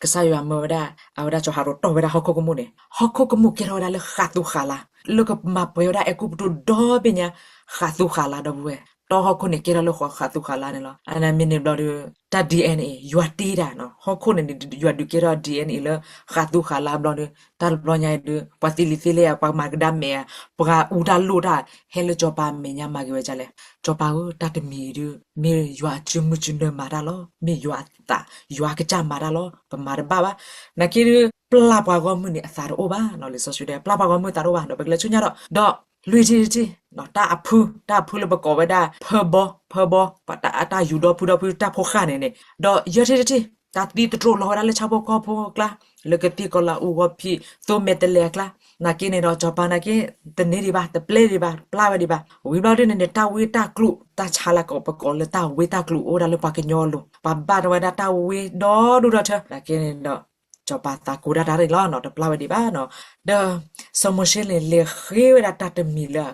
ကစၢ်ယွၤမၢဝဲဒၣ် အဝဲဒၣ်စီၤဟၤရိၣ်တီၢ်ဝဲဒၣ်ဟီၣ်ခိၣ်ကမူၣ်န့ၣ်, ဟီၣ်ခိၣ်ကမူၣ်ကဲထီၣ်ဝဲဒၣ်လၢဃးသူဃးလါ, လၢကမၤပှဲၤဝဲဒၣ်အဲၤကူပတူးဒီဘ့ၣ်ညါ, ဃးသူဃးလါဒီပုၢ်ဝဲၢ်, တီၢ်ဟီၣ်ခိၣ်န့ၣ်ကဲထီၣ်လၢဃးသူဃးလါန့ၣ်လီၤ. အန့ၣ်မ့ၢ်န့ၣ်ဘျီဒီး တၢ် DNA ယွၤတ့တၢ်နီၤ, ဟီၣ်ခိၣ်န့ၣ်န့ၣ် ယွၤဒုးကဲထီၣ် DNA လၢဃးသူဃးလါဘျီဒီး တၢ်တဘျီညါအံၤဒီး ပှၤသ့လံာ်သ့လဲၢ်ဧါ ပှၤမၤကဒါမဲာ်ဧါ, ပှၤအူတၢ်လိၣ်တၢ် ဟဲလၢစီၤပၤမဲာ်ညါမၤက့ၤဝဲဒ်လဲၣ်. စီၤပၤဧၢ တၢ်တမံၤအံၤဒီး မ့ၢ်ယွၤအစုမုၢ်စုနၢမၤတၢ်လီၤ, မ့ၢ်ယွၤအသး ယွၤကစၢ်မၤတၢ်လီၤ, ပမၤတဘၣ်ဘၣ်. နာ်က့ဒီး ပျၢ်ပှၤဂီၢ်မုၢ်န့ၣ် အသးတအိၣ်ဘၣ်နီၤ, လံာ်စီဆှံတဲ ပျၢ်ပှၤဂီၢ်မုၢ်သးတအိၣ်ဘၣ်ဒီး ပကလဲၤဆူညါဒီး ဒီးလွံၢ်ထံၣ်တထံၣ် တၢ်အဖု တၢ်အဖုလၢပကိးဝဲဒၣ် ဖၢဘီ ဖၢဘီ ပှၤတၢ်ယူၤဒီဖုဒီဖုတၢ်ဖိဃၢ်န့ၣ်န့ၣ်, ဒီးယဲၢ်ထံၣ်တထံၣ် တၢ်သံသတြိာ်လီၤဝဲဒၣ်လၢဆၣ်ဖိကီၢ်ဖိအကျါ, လၢကသံၣ်ကီၤလၤအူဂီၤဖံး သိမဲာ်တဲးလဲးအကျါ, နာ်က့န့ၣ်ဒီး စီၤပၤနာ်က့ တန့ၢ်ဒံးဘၣ် တပျဲဒံးဘၣ် ပျၢ်ဝဲဒံးဘၣ်. ဝံၤဘျီဒုန့ၣ်န့ၣ် တၢ်ဝ့တၢ်ကျိၣ် တၢ်ဆါလၢကီး ပကိးလၢတၢ်ဝ့တၢ်ကျိၣ်အိၣ်ဝဲဒၣ်လၢပှၤကညီအလိၤ, ပှၤဘၣ်ထီၣ်ဝဲဒၣ်တၢ်ဝ့ဒီဒူၣ်ဒီထၢ နာ်က့န့ၣ်ဒီး စီၤပၤသးကိၤဒၣ်တၢ်ရ့ၣ်လီၤနီၤ, တပျၢ်ဝဲဒံးဘၣ်နီၤ. ဒီး စီၤမိၤၡ့န့ၣ် လဲၤဃ့ဝဲဒၣ်တၢ်တမံၤလၢ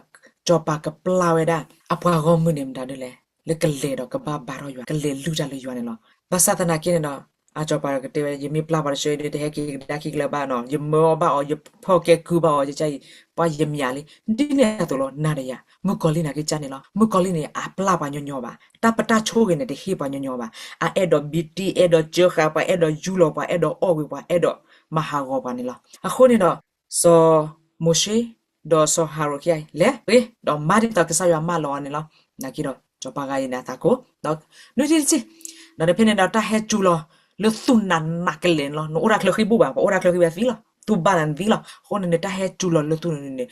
စီၤပၤကပျၢ်ဝဲဒၣ် အပှၤဂီၢ်မုၢ်န့ၣ်မတၤဒ်လဲၣ်, လၢကလဲၤဒီးကဘၣ်ဘါထီၣ်ယွၤ ကလဲၤလုၢ်တၢ်လၢယွၤန့ၣ်လီၤ. ဘၣ်ဆၣ်သနာ်က့န့ၣ်ဒီး အစီၤပၤကတဲဝဲ ယမ့ၢ်ပျၢ်ပှၤတဆၢအံၤဒီး တဟဲက့ၤကဒါခံကလၢၤဘၣ်နီၤ, ယမၢအီၤဘၣ်အီၤ ယဖီၣ်ကဲကုဘၣ်အီၤ ယကအံၤ ပှၤယမၠးလံ ဒ်န့ၣ်အသိးလီၤ. နၤဒီးယၤ မုၣ်ကီၤလံၢ်နာ်က့ကၢ်န့ၣ်လီၤ. မုၣ်ကီၤလံၢ်န့ၣ် အပျၢ်ပှၤညီညီဘၣ်, တၢ်ပတၢ်ဆိၣ်ဂ့ၤန့ၣ် တဟ့ၣ်ပှၤညီညီဘၣ်. အအဲၣ်ဒိးဘံတံၢ် အဲၣ်ဒိးစၢဃာ်ပှၤ အဲၣ်ဒိးယူလီၤပှၤ အဲၣ်ဒိးအီၣ်ဂ့ၤပှၤ အဲၣ်ဒိးမၤဟးဂီၤပှၤန့ၣ်လီၤ. အဃိန့ၣ်ဒီး စီၤမိၤၡ့ ဒီးစီၤဟၤရိၣ်ခံဂၤအံၤ လဲၤဃ့ဒီးမၤဒ်သိးကစၢ်ယွၤမၢလီၤအီၤန့ၣ်လီၤ. နာ်က့ဒီး စီၤပၤဂၤအံၤန့ၣ် အသးကိၤ ဒီး နွံထံၣ်တထံၣ် ဒီးဖဲန့ၣ်ဒီး တၢ်ဟဲစူၤလီၤလၢသူၣ်နးနးကလဲာ်န့ၣ်လီၤ. နအိၣ်တၢ်ချၢဃံဘူၣ်ဘၣ်, ပှၤအိၣ်တၢ်ချၢဃံဘၣ်သံလီၤ, သူၣ်ဘၣ်နၤနသံလီၤ. အဃိန့ၣ်န့ၣ် တၢ်ဟဲစူၤလီၤလၢသူၣ်န့ၣ်န့ၣ်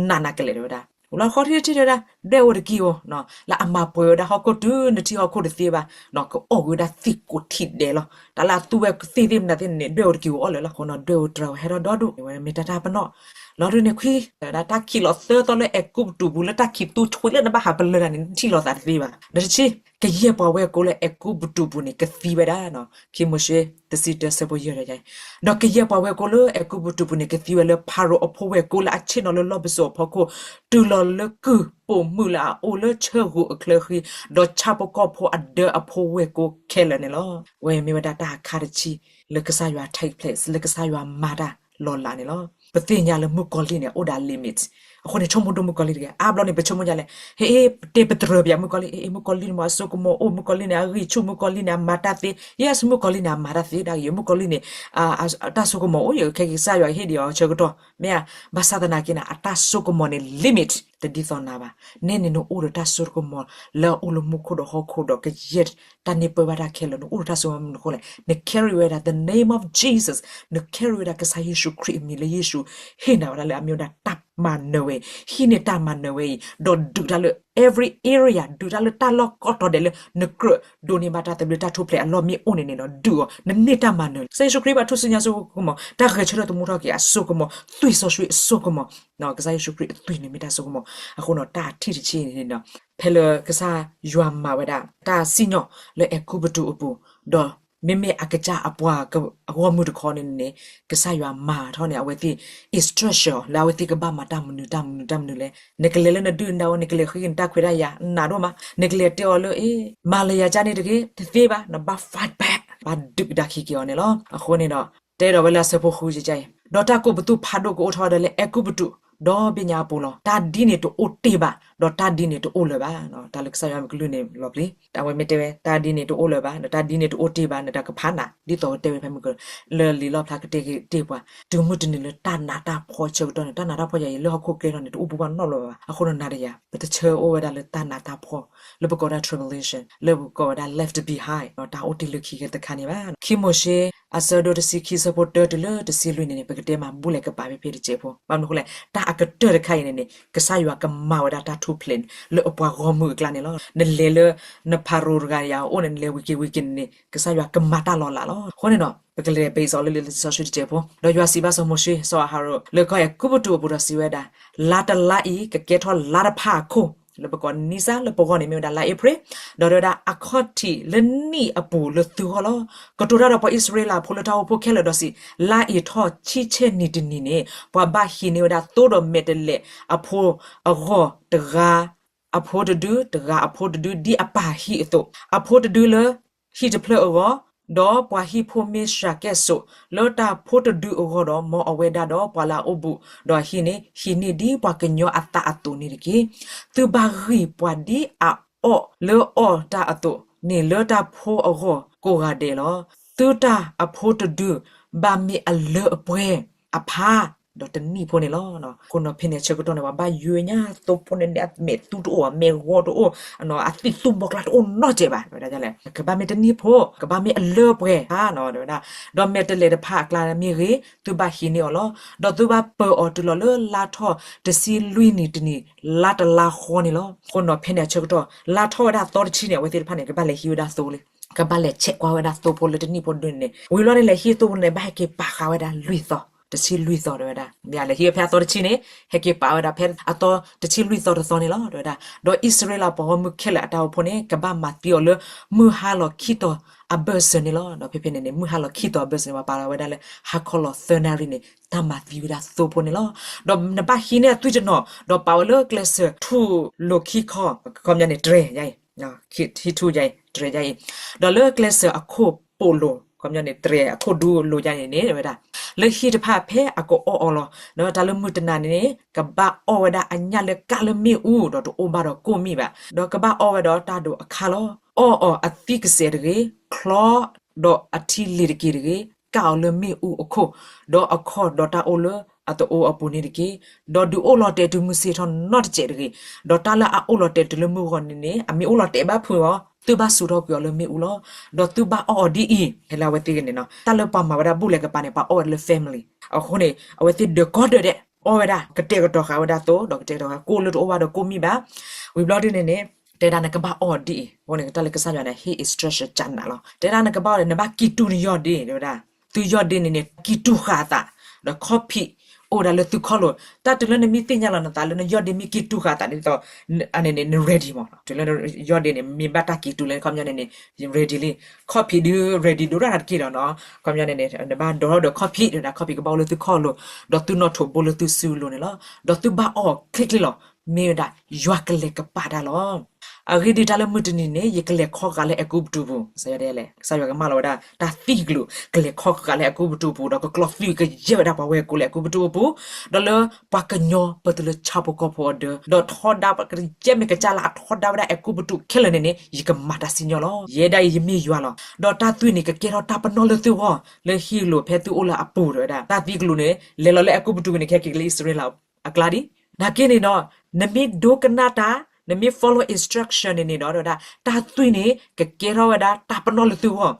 နးနးကလဲာ်တဲဝဲဒၣ်. ဝံၤလီၤဃီထံၣ်တထံၣ်တဲဝဲဒၣ် ဒွဲၣ်အိၣ်တက့ၢ်ဧိၤ, လၢအမၤပှဲၤဝဲဒၣ်ဟီၣ်ခိၣ်တုၤနထံၣ်ဟီၣ်ခိၣ်တသ့ဘၣ်, ကအိၣ်က့ၤဝဲဒၣ်သ့ၣ်ကိးထံၣ်ဒဲးလီၤ. တၢ်လၢအသူဝဲသ့ၣ်သ့ၣ်မနုၤသ့ၣ်န့ၣ် ဒွဲၣ်အိၣ်တက့ၢ်အိၣ်အီၤလၢာ်လီၤ. အဃိန့ၣ် ဒွဲၣ်အိၣ်တြၢၤဝဲဟဲထီၣ်ဒီဒူၣ် ဝဲမ့ၢ်တၢ်တၢ်ပနီၣ် လီၤဒုးန့ၣ်ခွံ, တၢ်ခံးလီၤသၢသီလၢအဲၤကူပတူးပူၤလၢတၢ်ခံးသူဆွံးလၢနဘၣ်ဟးပလၢၢ်တၢ်န့ၣ် နထံၣ်လီၤသးတသ့ဘၣ်. ဒီးတဆံ, ကယဲၢ်ပှၤဝဲၢ်ကိလၢအဲၤကူပတူးပူၤန့ၣ် ကသံဝဲဒၣ်, ခံမိၤၡ့ တဆံတၢ ဆၢဖိယဲၢ်ဒီး ဒီးကယဲၢ်ပှၤဝဲၢ်ကိလၢအဲၤကူပတူးပူၤန့ၣ် ကသံဝဲလၢဖၤရိၤအဖိဝဲၢ်ကိလၢအဆ့ၣ်နီၤလၢလီၢ်ပစိာ်အဖီခိၣ်, တုၤလီၤလၢကုၢ်ပိာ်မုၣ်လၢအအိၣ်လၢဆၢၣ်ဂူာ်အချၢဃံ, ဒီးဆၣ်ဖိကီၢ်ဖိအဒၢအဖိဝဲၢ်ကိခဲလၢာ်န့ၣ်လီၤ. ဝဲမ့ၢ်ဝဲဒၣ်တၢ်အခါတဆံ လၢကစၢ်ယွၤ take place လၢကစၢ်ယွၤမၤတၢ်လီၤလးန့ၣ်လီၤ. ပသ့ၣ်ညါလၢမုၣ်ကီၤလံၢ်န့ၣ် အိၣ်ဒီး limit, အဃိန့ၣ် ဆိကမိၣ်ဒိၣ်မုၣ်ကီၤလံၢ်တဂ့ၤ. အါဘျီန့ၣ် ပဆိကမိၣ်ဒ်လဲၣ်, ဟ့ၣ် ပတဲပတြၢၤပယၤမုၣ်ကီၤလံၢ်, အ့ မုၣ်ကီၤလံၢ်န့ၣ်မ့ၢ်အစိကမီၤအိၣ်, မုၣ်ကီၤလံၢ်န့ၣ် အဂံၢ်ဆူၣ်, မုၣ်ကီၤလံၢ်န့ၣ် အမၤတၢ်သ့, yes မုၣ်ကီၤလံၢ်န့ၣ် အမၤတၢ်သ့ဒၣ်ဂ့ၤ, မုၣ်ကီၤလံၢ်န့ၣ် တၢ်စိကမီၤအိၣ်, ခဲကစၢ်ယွၤကဟ့ၣ်ဒံးအီၤဆၢကတီၢ်, မ့ၢ်ဧါ. ဘၣ်ဆၣ်သနာ်က့န့ၣ် အတၢ်စိကမီၤန့ၣ် limit တဒ်သိးနၤဘၣ်. နဲန့ၣ်နအိၣ်ဒီးတၢ်စိကမီၤ လၢအအိၣ်လၢမူခိၣ်ဒီးဟီၣ်ခိၣ်ဒီး ကယဲၢ်တၢ်န့ၢ်ပၢဘၣ်တၢ်ခဲလၢာ် နအိၣ်ဒီးတၢ်စိကမီၤမနုၤအဃိလဲၣ်, န carry ဝဲဒၣ် the name of Jesus, န carry ဝဲဒၣ်ကစၢ်ယ့ၣ်ၡူးခရံာ်အမံၤလၢယ့ၣ်ၡူးဟ့ၣ်နၤဝဲဒၣ်လၢအမ့ၢ်ဝဲဒၣ်တၢ်မၤနၢၤဝဲအံၤ, ဟံးန့ၢ်တၢ်မၤနၢၤဝဲအံၤ, ဒီးဒုးတၢ်လၢ every area, ဒုးတၢ်လၢတၢ်လီၢ်ကိးတီၤဒဲးလၢနကြၢးဒိးန့ၢ်ဘၣ်တၢ်သဘျ့တၢ်ထူၣ်ဖျဲးအလီၢ်မ့ၢ်အိၣ်န့ၣ်န့ၣ်ဒီး ဒုးအီၤ, နန့ၢ်တၢ်မၤနၢၤလီၤ. ကစၢ်ယ့ၣ်ၡူးခရံာ်ဘၣ်ထူၣ်စုညါစိကမီၤ, တၢ်ဂဲၤဆၢထၢၣ်သမူထီၣ်က့ၤအစိကမီၤ, သွံၣ်စီဆှံအစိကမီၤ, ကစၢ်ယ့ၣ်ၡူးခရံာ်အသွံၣ်န့ၣ်မ့ၢ်တၢ်စိကမီၤ. အဃိန့ၣ် တၢ်ထံၣ်တဆံန့ၣ်ဒီး ဖဲလၢကစၢ်ယွၤမၤဝဲဒၣ် တၢ်စံၣ်ညီၣ်လၢအဲၤကူပတူးအပူၤ, ဒီးမ့မ့ၢ်အကစၢ်အပှၤအဂီၢ်မုၢ်တခီန့ၣ်န့ၣ် ကစၢ်ယွၤမၤထီၣ်န့ၣ် အဝဲသ့ၣ် instruction လၢအဝဲသ့ၣ်ကဘၣ်မၤတၢ်မနုၤတၢ်မနုၤတၢ်မနုၤလဲၣ်. နကလဲၤလၢနဒုၣ်နဒါဝဲ နကလဲၤဃ့က့ၤနတၢ်ခွဲးတၢ်ယာ် နးဒိၣ်မး, နကလဲၤတဲအီၤလၢ အ့ မၤလၢယၤကန့ၣ်တဂ့ၤ တသ့ဘၣ်, နဘၣ် fight back, ဘၣ်ဒုးကဒါခံက့ၤအီၤန့ၣ်လီၤ. အဃိန့ၣ်ဒီး တဲဒီးဝဲလၢအဆၢဖိဃုကကါအံၤ, ဒီးတၢ်ကိးပသူဖးဒိၣ်ကအိၣ်ထီၣ်ဝဲဒၣ်လၢအဲၤကူပတူး ဒီဘ့ၣ်ညါအပူၤလီၤ. တၢ်ဒ်န့ၣ်တအိၣ်တ့ၢ်ဘၣ်, ဒီးတၢ်ဒ်န့ၣ်တအိၣ်လၢၤဘၣ်. တၢ်လၢကစၢ်ယွၤမ့ၢ်ကလုၢ်န့ၣ်လီၤပျံၤ, အဝဲမ့ၢ်တဲဝဲ တၢ်ဒ်န့ၣ်တအိၣ်လၢၤဘၣ်, ဒီးတၢ်ဒ်န့ၣ်တအိၣ်တ့ၢ်ဘၣ်, နတၢ်ကဖးနး, ဒ်သိးကတဲဝဲဖဲမုၢ်က လၢလံာ်လီၣ်ဖျါကတဲက့ၤတ့ၢ်ပှၤ, တုၤမုၢ်တနံၤလၢတၢ်နးတၢ်ဖှီၣ်ဆၢကတီၢ်န့ၣ်, တၢ်နးတၢ်ဖှီၣ်ယၤအံၤ လၢဟီၣ်ခိၣ်ချၢထီၣ်န့ၣ် တအိၣ်ဘူးဘၣ်နီတဘျီဘၣ်. အဃိန့ၣ်နၤဒီးယၤ ပတဆၢအိၣ်ဝဲဒၣ်လၢတၢ်နးတၢ်ဖှီၣ် လၢပကိးဝဲဒၣ် tribulation, လၢပကိးဝဲဒၣ် left behind, တၢ်အိၣ်တ့ၢ်လၢခံကတခါန့ၣ်ဘၣ်. ခံမိၤၡ့ အဆၢဒိၣ်တဆံခံ ဆၢဖိတၢတုၤလၢတဆံလွံၢ်န့ၣ်န့ၣ် ပကတဲမၤဘူၣ်လဲၤကပၤဖဲဖဲတစဲးဖိ, ဘၣ်မနုၤအဃိလဲၣ်, တၢ်အကတၢၢ်တခါအံၤန့ၣ်န့ၣ် ကစၢ်ယွၤကမၤဝဲဒၣ်တၢ်ထူၣ်ဖျဲးန့ၣ် လၢအပှၤဂီၢ်မုၢ်အကျါန့ၣ်လီၤ. နလဲၤလၢ နဖၤရိၤတဂၤယၤအအိၣ်န့ၣ် နလဲၤဝံၤက့ၤဝံၤက့ၤန့ၣ်န့ၣ် ကစၢ်ယွၤကမၤတၢ်လီၤလးလီၤ. အဃိန့ၣ်ဒီး ပကလဲၤ base အီၤလၢလံာ်စီဆှံတစဲးဖိ, ဒီးယွၤစံးဘၣ်စီၤမိၤၡ့ စီၤအၤဟရိၣ် လၢကီၢ်အဲၤကူပတူးအပူၤဒီးစံးဝဲဒၣ်, လါတလါအံၤ ကကဲထီၣ်လါတဖၣ်အခိၣ်, လၢပကိး Nisan, လၢပဂီၢ်န့ၣ်မ့ၢ်ဝဲဒၣ်လါအ့ဖြ့ၣ်, ဒီးတဲဝဲဒၣ် အခီၣ်ထံးလၢနံၣ်အပူၤလၢသုဂီၢ်လီၤ. ကတိၤတၢ်ဒီးပှၤအံၣ်စရ့လးဖိလၢတၢ်အိၣ်ဖှိၣ်ခဲလၢာ်ဒီးစံး, လါအ့ၤထီၣ်ဆံဆဲၣ်နံၤတနံၤန့ၣ် ပှၤဘၣ်ဟံးန့ၢ်ဝဲဒၣ်သိဒီးမဲာ်တဲးလဲးအဖိအဂီၢ်တဂၤအဖိတဒု, တဂၤအဖိတဒု ဒ်အပၢ်ဟံၣ်အသိး, အဖိတဒုလၢဟံၣ်တဖျၢၣ်အဂီၢ်, ဒီးပှၤဟံၣ်ဖိမ့ၢ်စှၤကဲၣ်စိးလၢတၢ်ဖိတဒုအဂီၢ်ဒီး မ်အဝဲဒၣ်ဒီးပှၤလၢအအိၣ်ဘူးဒီးအဟံၣ်န့ၣ် ဟံးန့ၢ်ဒ်ပှၤကညီအသးအသိးန့ၣ်တက့ၢ်. သုဘၣ်ဂံၢ်ပှၤဒ်အအီၣ်လၢအီၣ်တၢ်အသိးန့ၣ် လၢတၢ်ဖိအဂီၢ်ကိးဂၤဒဲးလီၤ. သုတၢ်အဖိတဒု ဘၣ်မ့ၢ်အလၢအပှဲၤအဖါ ဒီးတနံၣ်ဖိန့ၣ်လီၤ. အဃိနီၤ ဖဲန့ၣ်အဆၢကတီၢ်န့ၣ် ပှၤဘၣ်ယွၤညါသိဖိန့ၣ်န့ၣ် အမဲာ်သူတအိၣ်, အမဲာ်ဂီၤတအိၣ်, အသံၣ်သူမီၤကျၢ်တအိၣ်နီတစဲးဘၣ်, တဲဝဲဒၣ်လဲၣ်, ကဘၣ်မ့ၢ်တနံၣ်ဖိ, ကဘၣ်မ့ၢ်အလၢအပှဲၤဧါ, တဲဝဲဒၣ်, ဒီးမဲာ်တဲးလဲးတဖၣ်အကျါမ့ၢ်ဂ့ၤ, သုဘၣ်ဟံးန့ၢ်အီၤလီၤ. ဒီးသုဘၣ်ပၢၤအီၤတုၤလီၤလၢလါထီၣ်တဆံလွံၢ်နံၤတနံၤ လါတလါဃီန့ၣ်လီၤ. အဃိနီၤ ဖဲန့ၣ်အဆၢကတီၢ် လါထီၣ်ဝဲဒၣ်သီတဆံန့ၣ် အဝဲသ့ၣ်တဖၣ်န့ၣ် ကဘၣ်လဲၤဟံးဝဲဒၣ်သိလံ, ကဘၣ်လဲၤဆဲးကွၢ်ဝဲဒၣ်သိဖိလၢတနံၣ်ဖိဒုန့ၣ်န့ၣ်, ဝံၤဘျီန့ၣ် လဲၤဟံးသိဖိန့ၣ် ဘၣ်ဟဲက့ၤပာ်ဃာ်ဝဲဒၣ်လွံၢ်သီ, တဆံလွံၢ်သီတဲဝဲဒၣ်, မ့ၢ်လဲၤဟံးဝဲဖဲအသီတဆံန့ၣ် ဟဲက့ၤပာ်ဝဲဒၣ်ဖဲအသီတဆံလွံၢ်သီတသီန့ၣ်လီၤ တဲဝဲဒၣ်. ဒီးအံၣ်စရ့လးပှၤဂီၢ်မုၢ်ခဲလၢာ်အတၢ်အိၣ်ဖှိၣ်န့ၣ် ကဘၣ်မၤသံအီၤလၢ မုၢ်ဟါလီၤခံတီၤအဘၢၣ်စၢၤန့ၣ်လီၤ. ဒီးဖဲဖဲန့ၣ်န့ၣ် မုၢ်ဟါလီၤခံတီၤအဘၢၣ်စၢၤန့ၣ် ပှၤပာ်လီၤဝဲဒၣ်လၢ ဟါခီလီၤသၢနၣ်ရံၣ်န့ၣ် တၢ်မၤသံဝဲဒၣ်သိဖိန့ၣ်လီၤ. ဒီးနဘၣ်ဟံးန့ၢ်အသွံၣ်တနီၤ ဒီးပာ်ဝဲလၢကျဲးစၢးထူၣ်လိာ်ခံခီ, ခီပညီန့ၣ် တြဲၤယါအံၤ ဟံးထူၣ်ယါအံၤ တြဲၤယါအံၤ, ဒီးလၢကျဲးစၢးအခိၣ်ပိာ်လိၤ, ခီပညီန့ၣ် တြဲၤအခိၣ်ဒူလိၤယါန့ၣ်န့ၣ် ဝဲဒၣ်, လၢဟံၣ်တဖၣ်ဖဲအကအီၣ်အီၤလီၤ. ဒီးတၢ်လၢမုၢ်တနၤန့ၣ်န့ၣ် ကဘၣ်အီၣ်ဝဲဒၣ်အညၣ်လၢကၣ်လၢမ့ၣ်အူ ဒီးတအိၣ်ဘၣ်ဒီးကိၣ်မံၣ်ဘၣ်, ဒီးကဘၣ်အီၣ်ဝဲဒီးတၢ်ဒိးအခါလီၤ. အီၣ်အီၤအသံကစဲးတဂ့ၤ, ချီဒီးအထံလံၤတက့ၤတဂ့ၤ, ကၣ်အီၤလၢမ့ၣ်အူအခိၣ်, ဒီးအခီၣ်ဒီးတၢ်အိၣ်လၢအသအိအပူၤန့ၣ်တက့ၢ်. ဒီးဒုးအိၣ်လီၤတဲာ်တုၤမုၢ်ဆ့ၣ်ထီၣ်နီတစဲးတဂ့ၤ. ဒီးတၢ်လၢအအိၣ်လီၤတဲာ်တုၤလၢမုၢ်ဂီၤန့ၣ်န့ၣ် အမ့ၢ်အိၣ်လီၤတဲာ်ဘၣ်ဖုးအီၤ သုဘၣ်စူးထီၣ်ကွံာ်အီၤလၢမ့ၣ်အူလီၤ. ဒီးသုဘၣ်အီၣ်အီၤဒ်အံၤ, ဟဲလၢအဝဲသ့ၣ်ဂ့ၤန့ၣ်နီၤ, တၢ်လၢပှၤမၤဝဲဒၣ်ဘူၣ်လဲၤကပၤန့ၣ် ပှၤအီၣ်ဝဲဒၣ်လၢ family, အဃိန့ၣ် အဝဲသ့ၣ်ဒၢးကီဒၢးဒဲး အီၣ်ဝဲဒၣ် ကတဲာ်ကတီၤဃာ်ဝဲဒၣ်သိ ဒီးကတဲာ်ကတီၤဃာ်ကိၣ်လၢတအိၣ်ဘၣ်ဒီးကိၣ်မံၣ်ဘၣ်. ဝံၤဘျီဒ်န့ၣ်န့ၣ် တဲဒၣ်နကဘၣ်အီၣ်ဒ်အံၤ, အဃိန့ၣ် တၢ်လၢကစၢ်ယွၤန့ၣ် ဟ့ၣ် instruction ကနးလီၤ. တဲဒၣ်နကဘၣ်အီၣ်ဒီး နဘၣ်ကံၢ်တူာ်နယီၢ်ဒ့ တဲဝဲဒၣ်, သုယီၢ်ဒ့န့ၣ်န့ၣ် ကံၢ်တူာ်ဃာ်အသး, ဒီးခီၣ်ဖံးအိၣ်ဝဲဒၣ်လၢသုခီၣ်လိၤ, တၢ်တုၤလၢနမ့ၢ်သ့ၣ်ညါလီၤနသးလၢနယီၢ်ဒ့မ့ၢ်ကံၢ်တူာ်ဃာ်အသးဒ်သိး အန့ၣ်န့ၣ် န ready မး, တုၤလၢနယီၢ်ဒ့န့ၣ် မ့ၢ်ဘၣ်တၢ်ကံၢ်တူာ်လၢခီပညီန့ၣ်န့ၣ် ready လံ, ခီၣ်ဖံးဒုး ready ဒိၣ်ဒၣ်တက့ၢ်ဒီးနီၤ, ခီပညီန့ၣ်န့ၣ် နဘၣ်ဒိးထီၣ်ဒီးခီၣ်ဖံး တဲဝဲဒၣ်, ခီၣ်ဖံးကဘၣ်အိၣ်လၢသုခီၣ်လိၤ, ဒီးသုနီၣ်ထိးဘိလၢသုစုလိၤန့ၣ်လီၤ. ဒီးသုဘၣ်အီၣ်ချ့ချ့လီၤ, မ့ၢ်ဝဲဒၣ် ယွၤကလဲၤကပာ်တၢ်လီၤ. အဂ့ၢ်ဒ်အံၤ, တၢ်လၢမုၢ်တနံၤန့ၣ် ယကလဲၤခီဃာ်လၢအဲၤကူပတူးပူၤ, ကစၢ်ယွၤဒ်လဲၣ်, ကစၢ်ယွၤကမၢလီၤဝဲဒၣ် တၢ်သံကလုာ် ကလဲၤခီဃာ်လၢအဲၤကူပတူးပူၤ, ဒီးကကျီၢ်သွံၣ်ကယဲၢ်ဝဲဒၣ်ပှၤဝဲၢ်ကိာ်လၢအဲၤကူပတူးအပူၤ, ဒီးလၢပှၤကညီပၢၢ်တုၤလၢဆၣ်ဖိကီၢ်ဖိအဒၢ, ဒီးထီဒါကယဲၢ်မ့ၢ်ကစၢ်လၢအထီဒါဝဲဒၣ် အဲၤကူပတူးခဲလၢာ်န့ၣ်န့ၣ် ယကမၤတၢ်စံၣ်ညီၣ်လီၤ. ယဲဒၣ်အံၤ ယမ့ၢ်ယွၤလီၤ. ဒီးတၢ်သွံၣ်န့ၣ် ကကဲထီၣ်တၢ်ပနီၣ်လၢသုဂီၢ် လၢဟံၣ်လိၤဖဲသုအိၣ်လၢအပူၤ တဲဝဲဒၣ်. တၢ်သံကလုာ်န့ၣ် လဲၤလီၤလၢအဲၤကူပတူးန့ၣ် ကဟဲက့ၤလၢအံၣ်စရ့လးအကျါဒံး နာ်က့န့ၣ်ဒီး နမ့ၢ်ဒိကနၣ်တၢ်, နမ့ၢ် follow instruction န့ၣ်န့ၣ်ဒီး တဲဝဲဒၣ် တၢ်သွံၣ်န့ၣ် ကကဲထီၣ်ဝဲဒၣ်တၢ်ပနီၣ်လၢသုဂီၢ်,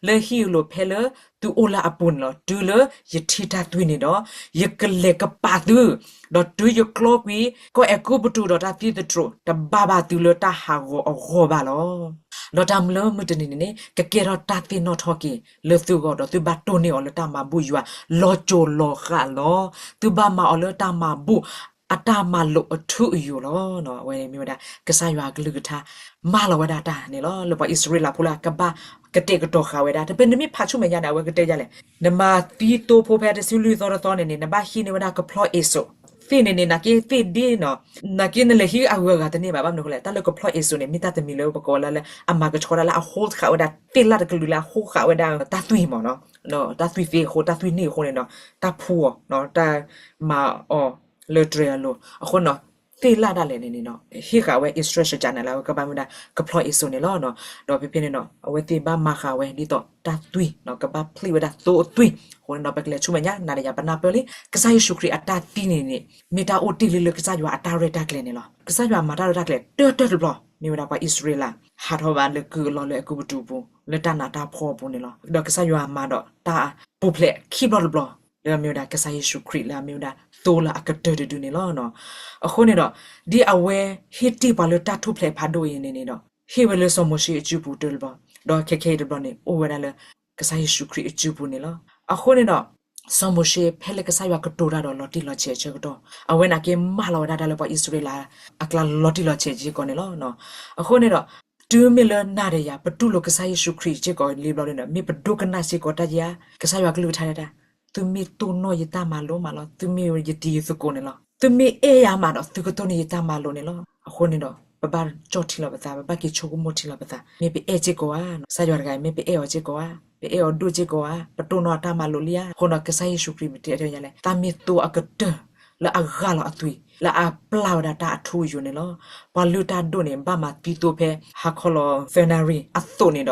လၢဟံၣ်လိၤဖဲလၢသုအိၣ်လၢအပူၤန့ၣ်လီၤ. တုၤလၢယထံၣ်တၢ်သွံၣ်န့ၣ်ဒီး ယကလဲၤကပာ်သု, ဒီးတုၤယကျီကွံာ် ကီၢ်အဲၤကူပတူးဒီးတၢ်သံသတြိာ် တဘၣ်ဘၣ်သုလၢတၢ်ဟးဂီၤအဂီၢ်ဘၣ်လီၤ. ဒီးတၢ်လၢမုၢ်တနံၤန့ၣ်န့ၣ် ကကဲထီၣ်တၢ်သ့ၣ်နီၣ်ထီၣ်က့ၤလၢသုဂီၢ်, ဒီးသုဘၣ်တိၢ်န့ၢ်အီၤလၢတၢ်မၤဘူၣ်ယွၤလီၤစိၤလီၤဃာ်လီၤ. သုဘၣ်မၤအီၤလၢတၢ်မၤဘူၣ်အတၢ်မၤလိာ်အထူအယိာ်လီၤ. အဝဲန့ၣ်မ့ၢ်ဝဲဒၣ် ကစၢ်ယွၤအကလုၢ်ကထါ မၢလီၤဝဲဒၣ်တၢ်န့ၣ်လီၤ. လၢပှၤအံၣ်စရ့လးဖိလၢအကဘၣ်ကတဲာ်ကတီၤဃာ်ဝဲဒၣ်, တဖဲနမ့ၢ်ဖးဆူမဲာ်ညါန့ၣ် အဝဲကတဲယၤလဲၣ်, နမၤသံသိဖိဖဲတဆံလွံၢ်သီတသီန့ၣ်န့ၣ် နဘၣ်ဟံးန့ၢ်ဝဲဒၣ်ကဖျီအ့စိး, သ့ၣ်န့ၣ်န့ၣ် နာ်က့သ့ၣ်ဒ့နီၤ, နာ်က့နလဲၤဟံးအဂုၤအဂၤတန့ၢ်ဘၣ်. ဘၣ်မနုၤအဃိလဲၣ်, တၢ်လၢကဖျီအ့စိးန့ၣ် မ့ၢ်တၢ်တမံၤလၢပကိးလၢ လၢအမၤကဆှီဒၣ်လၢအဟိဃာ်ဝဲဒၣ်သ့ၣ်လၢ်တကလုာ်လၢအဟိဃာ်ဝဲဒၣ်တၢ်သွံၣ်မးနီၤ, တၢ်သွံၣ်သ့အဃိ တၢ်သွံၣ်န့ၢ်အဃိန့ၣ်ဒီး တၢ်ဖှူအီၤ, တၢ်မၤအီၤ လၢတြဲၤအလိၤ အဃိန့ၣ်ဒီး သ့ၣ်လၣ်ဒၣ်လဲာ်န့ၣ်န့ၣ်ဒီး ဟ့ၣ်ဃာ်ဝဲ instruction န့ၣ်လၢအဝဲကဘၣ်မ့ၢ်ဝဲဒၣ် ကဖျီအ့စိန့ၣ်လီၤ. ဒီးဖဲဖဲန့ၣ်ဒီး အဝဲသ့ၣ်ဘၣ်မၤဃာ်ဝဲဒ်သိးတၢ်သွံၣ် ကဘၣ်ဖျံးဝဲဒၣ်သိအသွံၣ်. အဃိန့ၣ်ဒီး ပကလဲၤဆူမဲာ်ညါ နၤဒီးယၤပနၢ်ပၢၢ်လံ ကစၢ်ယ့ၣ်ၡူးခရံာ်အတၢ်သံန့ၣ်န့ၣ် မ့ၢ်တၢ်အိၣ်တ့ၢ်လံလၢကစၢ်ယွၤအတၢ်ရဲၣ်တၢ်ကျဲၤန့ၣ်လီၤ. ကစၢ်ယွၤမၤတၢ်ရဲၣ်တၢ်ကျဲၤ တၢၢ်တၢၢ်တဘျီ မ့ၢ်ဝဲဒၣ်ပှၤအံၣ်စရ့လး ဟးထီၣ်ဘၣ်လၢကုၢ်အလီၢ်လၢအကူပတူးပူၤ လၢတၢ်နးတၢ်ဖှီၣ်အပူၤန့ၣ်လီၤ. ဒီးကစၢ်ယွၤမၤဒီးတၢ်ပူၤဖျဲးခံဘျီတဘျီ လၢအမ့ၢ်ဝဲဒၣ်ကစၢ်ယ့ၣ်ၡူးခရံာ် လၢအမ့ၢ်ဝဲဒၣ်သိလၢအကတၢၢ်တဒုန့ၣ်လီၤ. အဃိန့ၣ်ဒီး ဒ်အဝဲဟ့ၣ်တ့ၢ်ပှၤလၢတၢ်ထူၣ်ဖျဲးဖးဒိၣ်အံၤန့ၣ်န့ၣ်ဒီး ဟ့ၣ်ဝဲလၢစီၤမိၤၡ့အစုပူၤတဘျီ, ဒီးခဲခဲအံၤတဘျီန့ၣ် အိၣ်ဝဲဒၣ်လၢ ကစၢ်ယ့ၣ်ၡူးခရံာ်အစုပူၤန့ၣ်လီၤ. အဃိန့ၣ်ဒီး စီၤမိၤၡ့ဖဲလၢကစၢ်ယွၤကတိၤတၢ်ဒီးလီၤတံၢ်လီၤဆဲးအဆၢကတီၢ် အဝဲန့ၣ်က့မၢလီၤဝဲဒၣ်တၢ်လၢပှၤအံၣ်စရ့လးအကျါလီၤတံၢ်လီၤဆဲးစ့ၢ်ကီးန့ၣ်လီၤ. အဃိန့ၣ်ဒီး တုၤမ့ၢ်လၢနၤဒီးယၤ ပတူၢ်လိာ်ကစၢ်ယ့ၣ်ၡူးခရံာ်စ့ၢ်ကီးလံဘျီန့ၣ်ဒီး မ့ၢ်ပဒိကနၣ်စ့ၢ်ကီးတၢ်ယါ ကစၢ်ယွၤကလုၢ်ကထါဒၣ် သုမ့ၢ်တိၢ်နီၣ်ယတၢ်မၤလိမးလီၤ, သုမ့ၢ်ယတံၤယသကိးန့ၣ်လီၤ. သုမ့ၢ်အဲၣ်ယၤမးဒီး သုကတိၢ်န့ၢ်ယတၢ်မၤလိန့ၣ်လီၤ. အဃိန့ၣ်ဒီး ပဘၣ်ကၠီၣ်ထံလီၤပသး, ပဘၣ်က့ၤဆိကမိၣ်ထံလီၤပသး, မ့ၢ်ပအဲၣ်စ့ၢ်ကီးဧါ, ကစၢ်ယွၤတဂၤအံၤ မ့ၢ်ပအဲၣ်အီၤစ့ၢ်ကီးဧါ, ပအဲၣ်အီၤဒိၣ်စ့ၢ်ကီးဧါ, ပတိၢ်နီၣ်အတၢ်မၤလိလံဧါ. အဃိဒီး ကစၢ်ယ့ၣ်ၡူးခရံာ်မ့ၢ်တဲတၢ်ယါလဲၣ်, တၢ်မ့ၢ်သိအကတၢၢ် လၢအဂၢ်လီၤအသွံၣ် လၢအပျၢ်ဝဲဒၣ်တၢ်အထူအယိာ်န့ၣ်လီၤ. ပှၤလုၢ်တၢ်ဒိၣ်န့ၣ် ဘၣ်မၤသံသိဖဲဟါခီလီၤသၢနၣ်ရံၣ်အသိးန့ၣ်ဒီး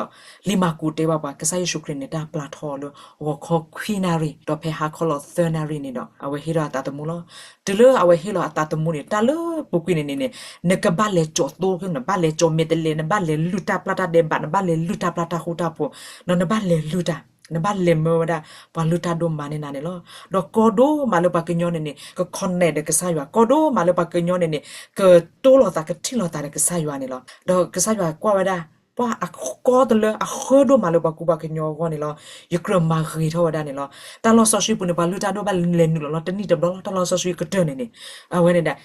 လံာ်မၢ်ကူးတဲဘၣ်ပှၤ ကစၢ်ယ့ၣ်ၡူးခရံာ်န့ၣ် တၢ်ပျၢ်ထီအီၤလၢ ဂီၤခီခွံနၣ်ရံၣ်, ဒီးဖဲဟါခီလီၤသၢနၣ်ရံၣ်န့ၣ်ဒီး အဝဲဟ့ၣ်ထီၣ်အသးသမူလီၤ. တုၤလၢအဝဲဟ့ၣ်လီၤအသးသမူန့ၣ် တၢ်လၢပူၤကွံာ်န့ၣ်န့ၣ်န့ၣ် နကဘၣ်လဲၤကၠီၤသိ, နဘၣ်လဲၤကၠီၤမဲာ်တဲးလဲး, နဘၣ်လဲၤလုၢ်တၢ်ပျၢ်တၢ်ဒဲးဘး, နဘၣ်လဲၤလုၢ်တၢ်ပျၢ်တၢ်ဃူတၢ်ဖိး, ဒီးနဘၣ်လဲၤလုၢ်တၢ်, နဘၣ်လဲၤမၢဝဲဒၣ် ပှၤလုၢ်တၢ်ဒိၣ်မးန့ၢ်နၤန့ၣ်လီၤ. ဒီးကီဒိၣ်မးလၢပှၤကညီန့ၣ်န့ၣ် က connect ဒီးကစၢ်ယွၤ, ကီဒိၣ်မးလၢပှၤကညီန့ၣ်န့ၣ် ကတိၢ်လိာ်သး ကထံၣ်လိာ်သးဒီးကစၢ်ယွၤန့ၣ်လီၤ. ဒီးကစၢ်ယွၤကွၢ်ဝဲဒၣ် ပှၤအကီတလၢအဃၢဒိၣ်မးလၢပှၤကူပှၤကညီအဂီၢ်န့ၣ်လီၤ. ယကြၢးမၤဂ့ၤထီၣ်ဝဲဒၣ်န့ၣ်လီၤ. တၢ်လီၢ်စီဆှံပူၤန့ၣ် ပှၤလုၢ်တၢ်ဒိၣ်ဘၣ်လဲၤနုာ်လီၤလီၤ တနံၣ်တဘျီလီၤ. တၢ်လီၢ်စီဆှံကတၢၢ်န့ၣ်န့ၣ် အဝဲန့ၣ်ဒီး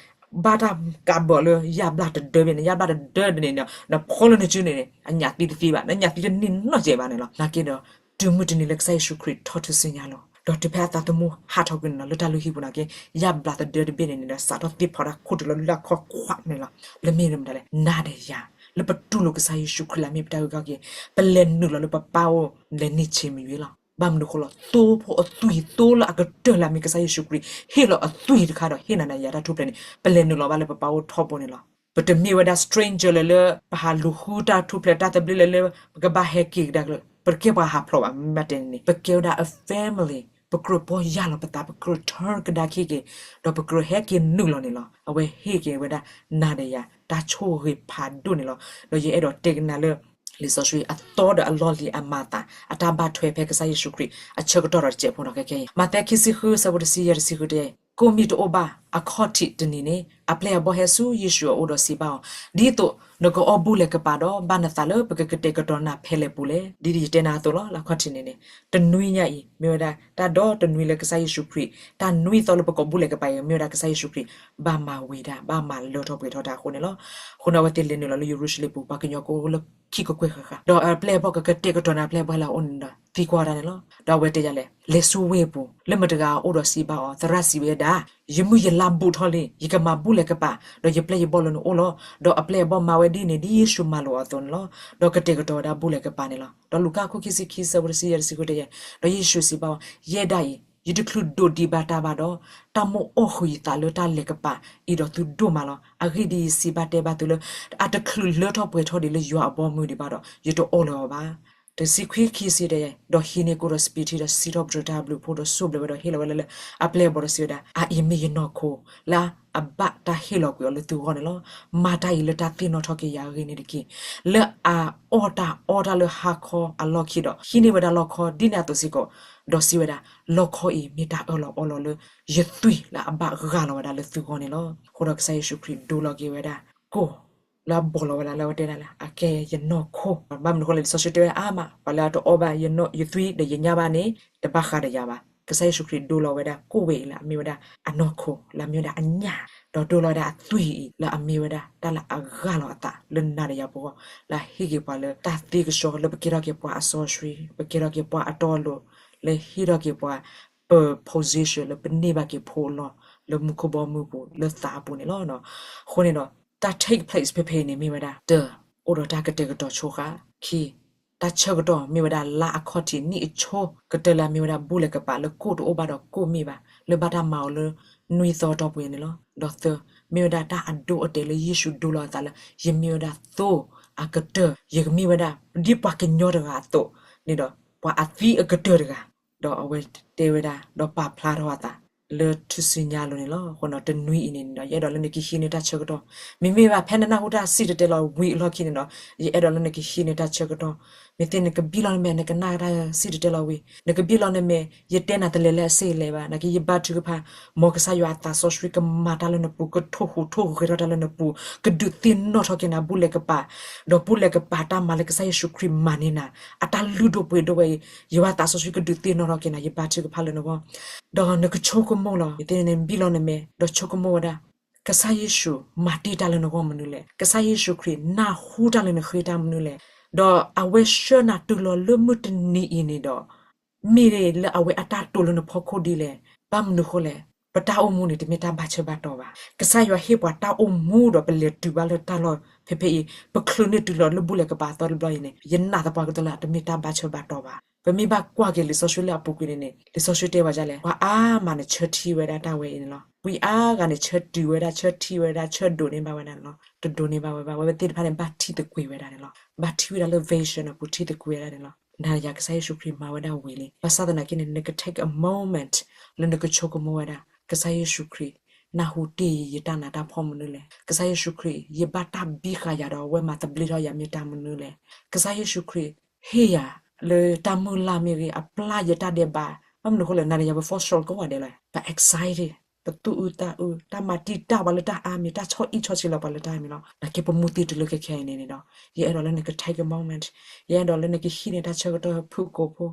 ဘၣ်တၢ်ကးဘၢလၢယၣ်ဘျၣ်တဒၢဘ့ၣ်န့ၣ်, ယၣ်ဘျၣ်တဒၢန့ၣ်န့ၣ် နဖီလၢနစုန့ၣ်န့ၣ် အညၣ်သံတသ့ဘၣ်, နညၣ်သံတန့ၢ်နီတစဲးဘၣ်န့ၣ်လီၤ. နာ်က့ဒီး တုၤမုၢ်တနံၤလၢကစၢ်ယ့ၣ်ၡူးခရံာ်ထီၣ်ထူၣ်စုညါလီၤ. ဒီးတုၤဖဲအသးသမူဟးထီၣ်ကွံာ်န့ၣ်လီၤ, လၢတၢ်လုၢ်ဟံၣ်ပူၤနာ်က့ ယၣ်ဘျၣ်တဒၢတဘ့ၣ်န့ၣ်န့ၣ်ဒီး စးထီၣ်သ့ၣ်ဖီတၢ်ခိၣ်တုၤလီၤလၢအခီခွးန့ၣ်လီၤ. လၢမ့ၢ်မတၤလဲၣ်, နၤဒီးယၤ လၢပတူၢ်လိာ်ကစၢ်ယ့ၣ်ၡူးခရံာ်လၢအမ့ၢ်ပတၢ်ဂ့ၤကီက့ၤ ပလဲၤနုာ်လီၤလၢပပၢ်အိၣ် လဲၤန့ၢ်ဆံးမံၤဝံၤလီၤ. ဘၣ်မနုၤဃိလီၤ, သိဖိအသွံၣ် သိလၢအကတၢၢ်လၢအမ့ၢ်ကစၢ်ယ့ၣ်ၡူးခရံာ် ဟ့ၣ်လီၤအသွံၣ်တခါဒီး ဟ့ၣ်နၤဒီးယၤတၢ်ထူၣ်ဖျဲးန့ၣ် ပလဲၤနုာ်လီၤဘၣ်လၢပပၢ်အိၣ်ထီဘိန့ၣ်လီၤ. ပတမ့ၢ်ဝဲဒၣ် stranger လၢ လၢပဟးလူၤဃုတၢ်ထူၣ်ဖျဲးတၢ်သဘျ့လၢ လၢပကဘၣ်ဟဲက့ၤကဒါက့ၤ, ပတကဲပှၤဟးဖျိးဘၣ်. မ့ၢ်ဘၣ်တဲန့ၣ်န့ၣ် ပကဲဝဲဒၣ် a family, ပကြၢးပီၢ်ယၢ်လီၤပသး, ပကြၢး turn ကဒါက့ၤက့ၤ, ဒီးပကြၢးဟဲက့ၤနုာ်လီၤန့ၣ်လီၤ. အဝဲဟ့ၣ်က့ၤဝဲဒၣ်နၤဒီးယၤ တၢ်ဆိၣ်ဂ့ၤဖးဒိၣ်န့ၣ်လီၤ. ဒီးယအဲၣ်ဒိးတဲကနၤလၢ လံာ်စီဆှံအသီဒီးအလီၢ်လံၤအမၤအသး အတၢ်ဘၣ်ထွဲဖဲကစၢ်ယ့ၣ်ၡူးခရံာ် အဆၢကတီၢ်ဒီးတစဲးဖိနီၤ ခဲခဲအံၤ မးသဲခံဆံဃု ဆၢဖိတဆံယဲၢ်တဆံဃုတဲ ကိးမံၤတအိၣ်ဘၣ် အခီၣ်ထံးတနံၤန့ၣ် အပျဲၢ်အဘီၣ်ဟဲဆူယ့ၣ်ၡူးအအိၣ်ဒီးစံးဘၣ်အီၤ, ဒ်သိးနကအီၣ်ဘူၣ်လဲၤကပၤဒီး ဘၣ်နသးလၢပကကတဲာ်ကတီၤနၤဖဲလဲၣ်ပူၤလဲၣ်. ဒ်ယတဲနၤအသိးလီၤ. လၢအခီၣ်ထံးန့ၣ်န့ၣ် တနွံညါအံၤ မ့ၢ်ဝဲဒၣ် တၢ်ဒီတနွံလၢကစၢ်ယ့ၣ်ၡူးခရံာ် တၢ်နွံသီလၢပကအီၣ်ဘူၣ်လဲၤကပၤအံၤ မ့ၢ်ဝဲဒၣ်ကစၢ်ယ့ၣ်ၡူးခရံာ် ဘၣ်မၤဝံၤတၢ် ဘၣ်မၤလၢထီၣ်ပှဲၤထီၣ်တၢ်အဃိန့ၣ်လီၤ. အဃိန့ၣ် အဝဲသ့ၣ်လဲၤနုာ်လီၤလၢယရူၤၡလ့ၣ်ပူၤ ပှၤကညီကအိၣ်လၢခံကကွဲၢ်ဃၣ်ဃၣ် ဒီးအပျဲၢ်အဘီၣ်ကကတဲာ်ကတီၤနၤ အပျဲၢ်အဘီၣ်လၢအအိၣ်န့ၣ်ဒီး သံကွၢ်တၢ်န့ၣ်လီၤ. ဒီးအဝဲတဲယၤလဲၣ်, လဲၤဆူဝ့ၢ်ပူၤ လၢမတဂၤအိၣ်ဒီးစံးဘၣ်အီၤ, သရၣ်စံးဝဲဒၣ်, ယမုၢ်ယလါဘူးထီၣ်လံ, ယကမၤဘူၣ်လဲၤကပၤ, ဒီးယပျဲၢ်ယဘီၣ်လၢနအိၣ်လီၤ. ဒီးအပျဲၢ်အဘီၣ်မၤဝဲဒ်န့ၣ် ဒ်ယ့ၣ်ၡူးမၤလိာ်အီၤအသိးန့ၣ်လီၤ. ဒီးကတဲာ်ကတီၤဝဲဒၣ်ဘူၣ်လဲၤကပၤန့ၣ်လီၤ. ဒီးလူၤကၣ်ခိၣ်ခံဆံခံ ဆၢဖိတဆံယဲၢ်တဆံဃုတဲယဲၢ်, ဒီးယ့ၣ်ၡူးစံးဘၣ်အီၤ, ယဲဒၣ်အံၤ ယတချုးဒိးဒံးဘၣ်တၢ်ဘၣ်ဒီး တၢ်မိၣ်အီၣ်ဃုာ်ယသးလၢတၢ်လဲၤကပၤအံၤဒီးသုဒိၣ်မးလီၤ. အဂ့ၢ်ဒ်အံၤ, ယစံးဘၣ်တဲဘၣ်သုလၢ အတချုးလၢထီၣ်ပှဲၤထီၣ်ဒံးလၢယွၤအဘီအမုၢ်ဒံးဘၣ်ဒီး ယတအီၣ်လၢၤအီၤဘၣ်. တဆံခွံခံဆံတဲယဲၢ်, ဒီးဟံးန့ၢ်ကိၣ်ဒီးစပံးထံဒီးစံးထီၣ်ပတြၢၤတၢ်ဘျုးဖှိၣ်ဒီးဆိၣ်ဘျဲးဝဲဒီးဟ့ၣ်လီၤဝဲလၢ လၢအပျဲၢ်အဘီၣ်ဒီးစံးဝဲဒၣ်, အအံၤမ့ၢ်ယနီၢ်ခိ လၢအဘၣ်တၢ်ဟ့ၣ်လီၤကွံာ်အီၤလၢသုဂီၢ်န့ၣ်လီၤ. မၤတၢ်အံၤလၢတၢ်သ့ၣ်နီၣ်ထီၣ်က့ၤယၤအဂ့ၢ်န့ၣ်တက့ၢ်. လၢအအီၣ်တၢ်အီတၢ်လၢဟါခီအလီၢ်ခံဒီး ဟံးန့ၢ်ဝဲဒၣ်လီၢ်ခီဒ်န့ၣ်အသိးစ့ၢ်ကီး, ဒီးစံးဝဲဒၣ်, လီၢ်ခီအံၤမ့ၢ်တၢ်အၢၣ်လီၤအီလီၤလၢ ယသွံၣ်လၢအဘၣ်ဂၢ်လီၤဝဲဒၣ်လၢသုဂီၢ်န့ၣ်လီၤ. အဃိဒီးကစၢ်ယ့ၣ်ၡူးခရံာ်ဒိလီၤက့ၤဝဲဒၣ် ကိၣ်လၢအဘီၣ်လီၤဝဲဒၣ်လၢအဝဲတဲဒၣ်လၢ အကဲယနီၢ်ခိ, ဘၣ်မနုၤအဃိလဲၣ် လံာ်စီဆှံတဲဝဲအါမး, ပှၤလၢအတအီၣ်ဘၣ်ယသွံၣ်ဒီးယညၣ်ဘၣ်န့ၣ် တဘၣ်ဃးဒီးယၤဘၣ်. ကစၢ်ယ့ၣ်ၡူးခရံာ်ဒိလီၤဝဲဒၣ်ကိၣ်ဝဲအံၤလၢအမ့ၢ်ဝဲဒၣ်အနီၢ်ခိ လၢအမ့ၢ်ဝဲဒၣ်အညၣ်, ဒီးဒိလီၤဝဲဒၣ်အသွံၣ်အံၤ လၢအမ့ၢ်ဝဲဒၣ်တၢ်လၢအဂၢ်လီၤအသးလၢနၤဒီးယၤပဂီၢ်, လၢအဟ့ၣ်က့ၤပှၤလၢတၢ်သ့ကဆှီ လၢပကဲထီၣ်က့ၤပှၤအစီဆှံ, ပကဲထီၣ်က့ၤပှၤအတီအလိၤ, လၢဟ့ၣ်ထီၣ်က့ၤပှၤ ပ position လၢပန့ၢ်ဘၣ်က့ၤဖိအလီၢ် လၢမူခိၣ်ဘီမုၢ်ပူၤ လၢသးအပူၤန့ၣ်လီၤ. အဃိန့ၣ်ဒီး တၢ် take place ဖဲဖဲအံၤန့ၣ်မ့ၢ်ဝဲဒၣ် တၢ် အိၣ်ဒီးတၢ်ကတဲာ်ကတီၤဆိဃာ်, ခံ တၢ်ဆၢကတီၢ်မ့ၢ်ဝဲဒၣ်လါအခီၣ်ထံးနံၣ်အဆိကတၢၢ်လၢအမ့ၢ်ဝဲဒၣ်ဘူၣ်လဲၤကပၤလၢကိၢ်တအိၣ်ဘၣ်ဒီးကိၢ်မ့ၢ်ဘၣ် လၢဘၣ်တၢ်မၤအီၤလၢနွံသီအတီၢ်ပူၤန့ၣ်လီၤ. ဒီးသၢ, မ့ၢ်ဝဲဒၣ်တၢ်အဒိအတဲာ်လၢယ့ၣ်ၡူးဒိလီၤအသးလၢ ယမ့ၢ်ဝဲဒၣ်သိအကတၢၢ်, ယကမ့ၢ်ဝဲဒၣ်ဒ်ပှၤကညီတဂၤအသိးန့ၣ်ဒီး ပှၤအသံအကတၢၢ်တဂၤ ဒီးအဝဲတဲဝဲဒၣ် ဒီးပာ်ဖျါထီၣ်အသး လၢထူၣ်စုညါအလိၤန့ၣ်လီၤ. အဃိဒီးတနွံအံၤန့ၣ်ဒီး ယအဲၣ်ဒိးလၢနကဟံးန့ၢ်တၢ်ဆၢကတီၢ်, မ့မ့ၢ်ဘၣ်ဖဲနနၢ်ဟူတၢ်စံၣ်တဲၤတဲလီၤဝံၤအလီၢ်ခံန့ၣ်ဒီး ယအဲၣ်ဒိးလၢနကဟံးန့ၢ်တၢ်ဆၢကတီၢ်, မ့ၢ်သ့နကဘံၣ်လီၤနမဲာ် နကနၣ်တၢ်စံၣ်တဲၤတဲလီၤဝံၤ နကဘံၣ်လီၤနမဲာ် ယတဲနၤတလဲၤလၢအစ့လဲၤဘၣ် နာ်က့ ယဘါထုကဖၣ် မ်ကစၢ်ယွၤအသးစီဆှံကမၤတၢ်လၢနပူၤ ကထိၣ်ဟူးထိၣ်ဂဲၤထီၣ်တၢ်လၢနပူၤ ကဒုးသ့ၣ်နီၣ်ထီၣ်က့ၤနၤဘူၣ်လဲၤကပၤ ဒီးဘူၣ်လဲၤကပၤတၢ်မၤလၢကစၢ်ယ့ၣ်ၡူးခရံာ်မၤန့ၢ်နၤ အတၢ်လုၢ်ဒိၣ်ပှ့ၤဒိၣ်ဝဲအံၤ ယွၤသးစီဆှံကဒုးသ့ၣ်နီၣ်ထီၣ်က့ၤနၤ ယဘါထုကဖၣ်လၢနဂီၢ်, ဒီးနကဆိကမိၣ်လီၤ မ့ၢ်သ့နဘံၣ်လီၤနမဲာ် ဒီးဆိကမိၣ်ဝဲဒၣ် ကစၢ်ယ့ၣ်ၡူးမၤတ့ၢ်တၢ်လၢနဂီၢ်မနုၤလဲၣ်, ကစၢ်ယ့ၣ်ၡူးခရံာ်နၢ်ဟူတၢ်လၢနဃ့တၢ်မနုၤလဲၣ်, ဒီးအဝဲဆှၢနၤတုၤလီၤလၢမုၢ်တနံၤအံၤန့ၣ်ဒီး မ့ၢ်လၢအဝဲအတၢ်တိာ်လၢနဖီခိၣ်ဒ်လဲၣ်, ဘၣ်မနုၤဃိလဲၣ်, ပတၢ်အိၣ်မူန့ၣ် တမ့ၢ်တၢ်ဘၣ်ဆၢဘၣ်တီၤဘၣ်. ကစၢ်ယွၤဟ့ၣ်ပှၤတၢ်အိၣ်မူဒီးပလဲၤတုၤဘၣ်လၢတၢ်လီၢ်ဖဲဖဲအံၤ ပချုးန့ၢ်တုၤလီၤလၢဘူၣ်လဲၤကပၤအသီတဘျီအံၤန့ၣ် ယနာ်သပှၢ်ကတၢၢ်လၢတမ့ၢ်တၢ်ဘၣ်ဆၢဘၣ်တီၤဘၣ်. ပမ့ၢ်ဘၣ်ကွၢ်က့ၤလံာ်စီဆှံလၢအပူၤကွံာ်န့ၣ်န့ၣ် လံာ်စီဆှံတဲဝဲဒ်လဲၣ်, ပှၤအါမးန့ၣ်ဆၢထံဝဲဒၣ်တၢ်ဝဲအံၤန့ၣ်လီၤ. ပှၤအါဂၤန့ၣ် ဆၢတုၤဝဲဒၣ် ဆၢထံဝဲဒၣ် ဆၢဒိးန့ၢ်ဘၣ်ဝဲဒၣ်န့ၣ်လီၤ. တဒိးန့ၢ်ဘၣ်ဝဲဘၣ် ဝဲသ့ၣ်တဖၣ်န့ၣ် ဘၣ်ထံၣ်သကွံာ်ဝဲဒၣ်န့ၣ်လီၤ. ဘၣ်ထံၣ်ဝဲဒၣ်လၢ vision အပူၤ ထံၣ်သကွံာ်ဝဲဒၣ်န့ၣ်လီၤ. နၤယၤကစၢ်ယ့ၣ်ၡူးခရံာ်မၤဝဲဒၣ်ဝံၤလံ. ဘၣ်ဆၣ်သနာ်က့န့ၣ် နက take a moment လၢနကဆိကမိၣ်ဝဲဒၣ် ကစၢ်ယ့ၣ်ၡူးခရံာ် နၢ်ဟူတ့ၢ်ယတၢ်နးတၢ်ဖှီၣ်မနုၤလဲၣ်. ကစၢ်ယ့ၣ်ၡူးခရံာ် ယဘၣ်တၢ်ဘံဃာ်ယၤဒီးအဝဲမၤသဘျ့ထီၣ်ယၤမ့ၢ်တၢ်မနုၤလဲၣ်. ကစၢ်ယ့ၣ်ၡူးခရံာ် ဟ့ၣ်ယၤလၢတၢ်မုၢ်လၢ်မ့ၢ်ဂ့ၤ အပျၢ်ယတၢ်ဒဲးဘး, ဘၣ်မနုၤဃိလဲၣ် နၤဒီးယၤ we fall short ကိးဂၤဒဲးလီၤ. ပ excited, ပသူၣ်အုးသးအုး, တၢ်မၤတံာ်တာ်ပှၤလၢတၢ်အါမံၤ, တၢ်ဆီၣ်အံၣ်ဆီၣ်ဆံးလီၤပှၤလၢတၢ်အါမံၤလီၤ. နာ်က့ပမူသ့တုၤလၢခဲခဲအံၤန့ၣ်န့ၣ်ဒီး ယအဲၣ်ဒိးလၢနက take a moment, ယအဲၣ်ဒိးလၢနကဟံးန့ၢ်တၢ်ဆၢကတီၢ်ဖုၣ်ကိာ်ဖိ,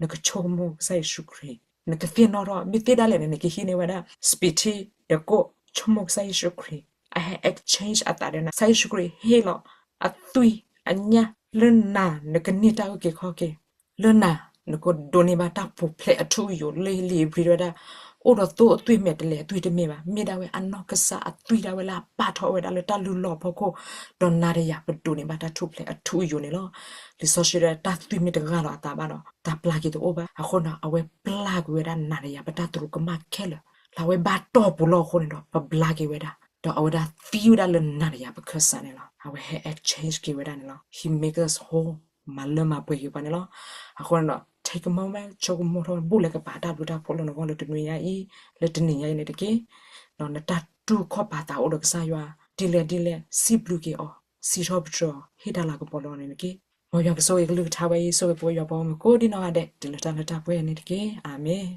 နကဆိကမိၣ်ကစၢ်ယ့ၣ်ၡူးခရံာ်, နကသ့ၣ်နီၣ်ထီၣ်, မ့ၢ်သ့ဒၣ်လဲာ်န့ၣ် နကဟံးန့ၢ်ဝဲဒၣ် စပံးထံဒီးကိၣ်, ဆိကမိၣ်ကစၢ်ယ့ၣ်ၡူးခရံာ်, I have exchange အသးဒီးနၤ, ကစၢ်ယ့ၣ်ၡူးခရံာ်ဟ့ၣ်လီၤအသွံၣ်အညၣ်လၢနၤ နကန့ၢ်တၢ်အုၣ်က့ၤခီၣ်က့ၤ လၢနၤ နကဒိးန့ၢ်ဘၣ်တၢ်ပူၤဖျဲးအထူအယိာ် လၢလံာ်ဧ့ၤဘြံၤဝဲဒၣ်, အိၣ်ဒီးသိအသွံၣ်မဲာ်တလဲၤအသွံၣ်တမ့ၢ်ဘၣ်, မ့ၢ်ဒၣ်ဝဲအနီၢ်ကစၢ်အသွံၣ်ဒၣ်ဝဲလၢအပာ်ထီၣ်ဝဲဒၣ်လၢတၢ်လုၢ်လီၢ်ဖီခိၣ်, ဒီးနၤဒီးယၤပဒိးန့ၢ်ဘၣ်တၢ်ထူၣ်ဖျဲးအထူအယိာ်န့ၣ်လီၤ. လံာ်စီဆှံတဲ တၢ်သွံၣ်မ့ၢ်တဂၢ်လီၤအသးဘၣ်ဒီး တၢ်ပျၢ်က့ၤတအိၣ်ဘၣ်. အဃိဒီး အဝဲပျၢ်ကွံာ်ဝဲဒၣ်နၤဒီးယၤပတၢ်သရူးကမၣ်ခဲလၢာ်, လၢအဝဲဘၣ်တီၢ်ပူၤလီၤအဃိန့ၣ်ဒီး ပဘျါက့ၤဝဲဒၣ်, ဒီးအဝဲဒၣ်သံဝဲဒၣ်လၢနၤဒီးယၤပခၢၣ်စးန့ၣ်လီၤ. အဝဲဟဲ exchange က့ၤဝဲဒၣ်န့ၣ်လီၤ. He make us whole, မၤလၢမၤပှဲၤက့ၤပှၤန့ၣ်လီၤ. အဃိန့ၣ်ဒီး take a moment ဆိကမိၣ်ထီၣ် ဘူၣ်လဲၤကပၤတၢ်ဘျုးတၢ်ဖှိၣ်လၢနဂီၢ်လၢတနွံညါအံၤ, လၢတနံၤညါအံၤန့ၣ်တက့ၢ်. ဒီးနတၢ်တူၢ်ခီၣ်ပာ်သးအိၣ်ဒီးကစၢ်ယွၤ ဒ်လဲၣ်ဒ်လဲၣ် စံးဘျုးက့ၤအီၤ, စံးထီၣ်ပတြၢၤအီၤ ဟ့ၣ်တၢ်လၤကပီၤလၢအီၤန့ၣ်တက့ၢ်. မ်ယွၤကဆိၣ်ဂ့ၤကလုၢ်ကထါဝဲအံၤ ဆိၣ်ဂ့ၤပဝဲယွၤပှၤဂီၢ်မုၢ်ကိးဒံနီၢ်ဂၤဒဲး တုၤလၢတၢ်လၢတၢ်ပှဲၤန့ၣ်တက့ၢ်. အၤမ့ၣ်.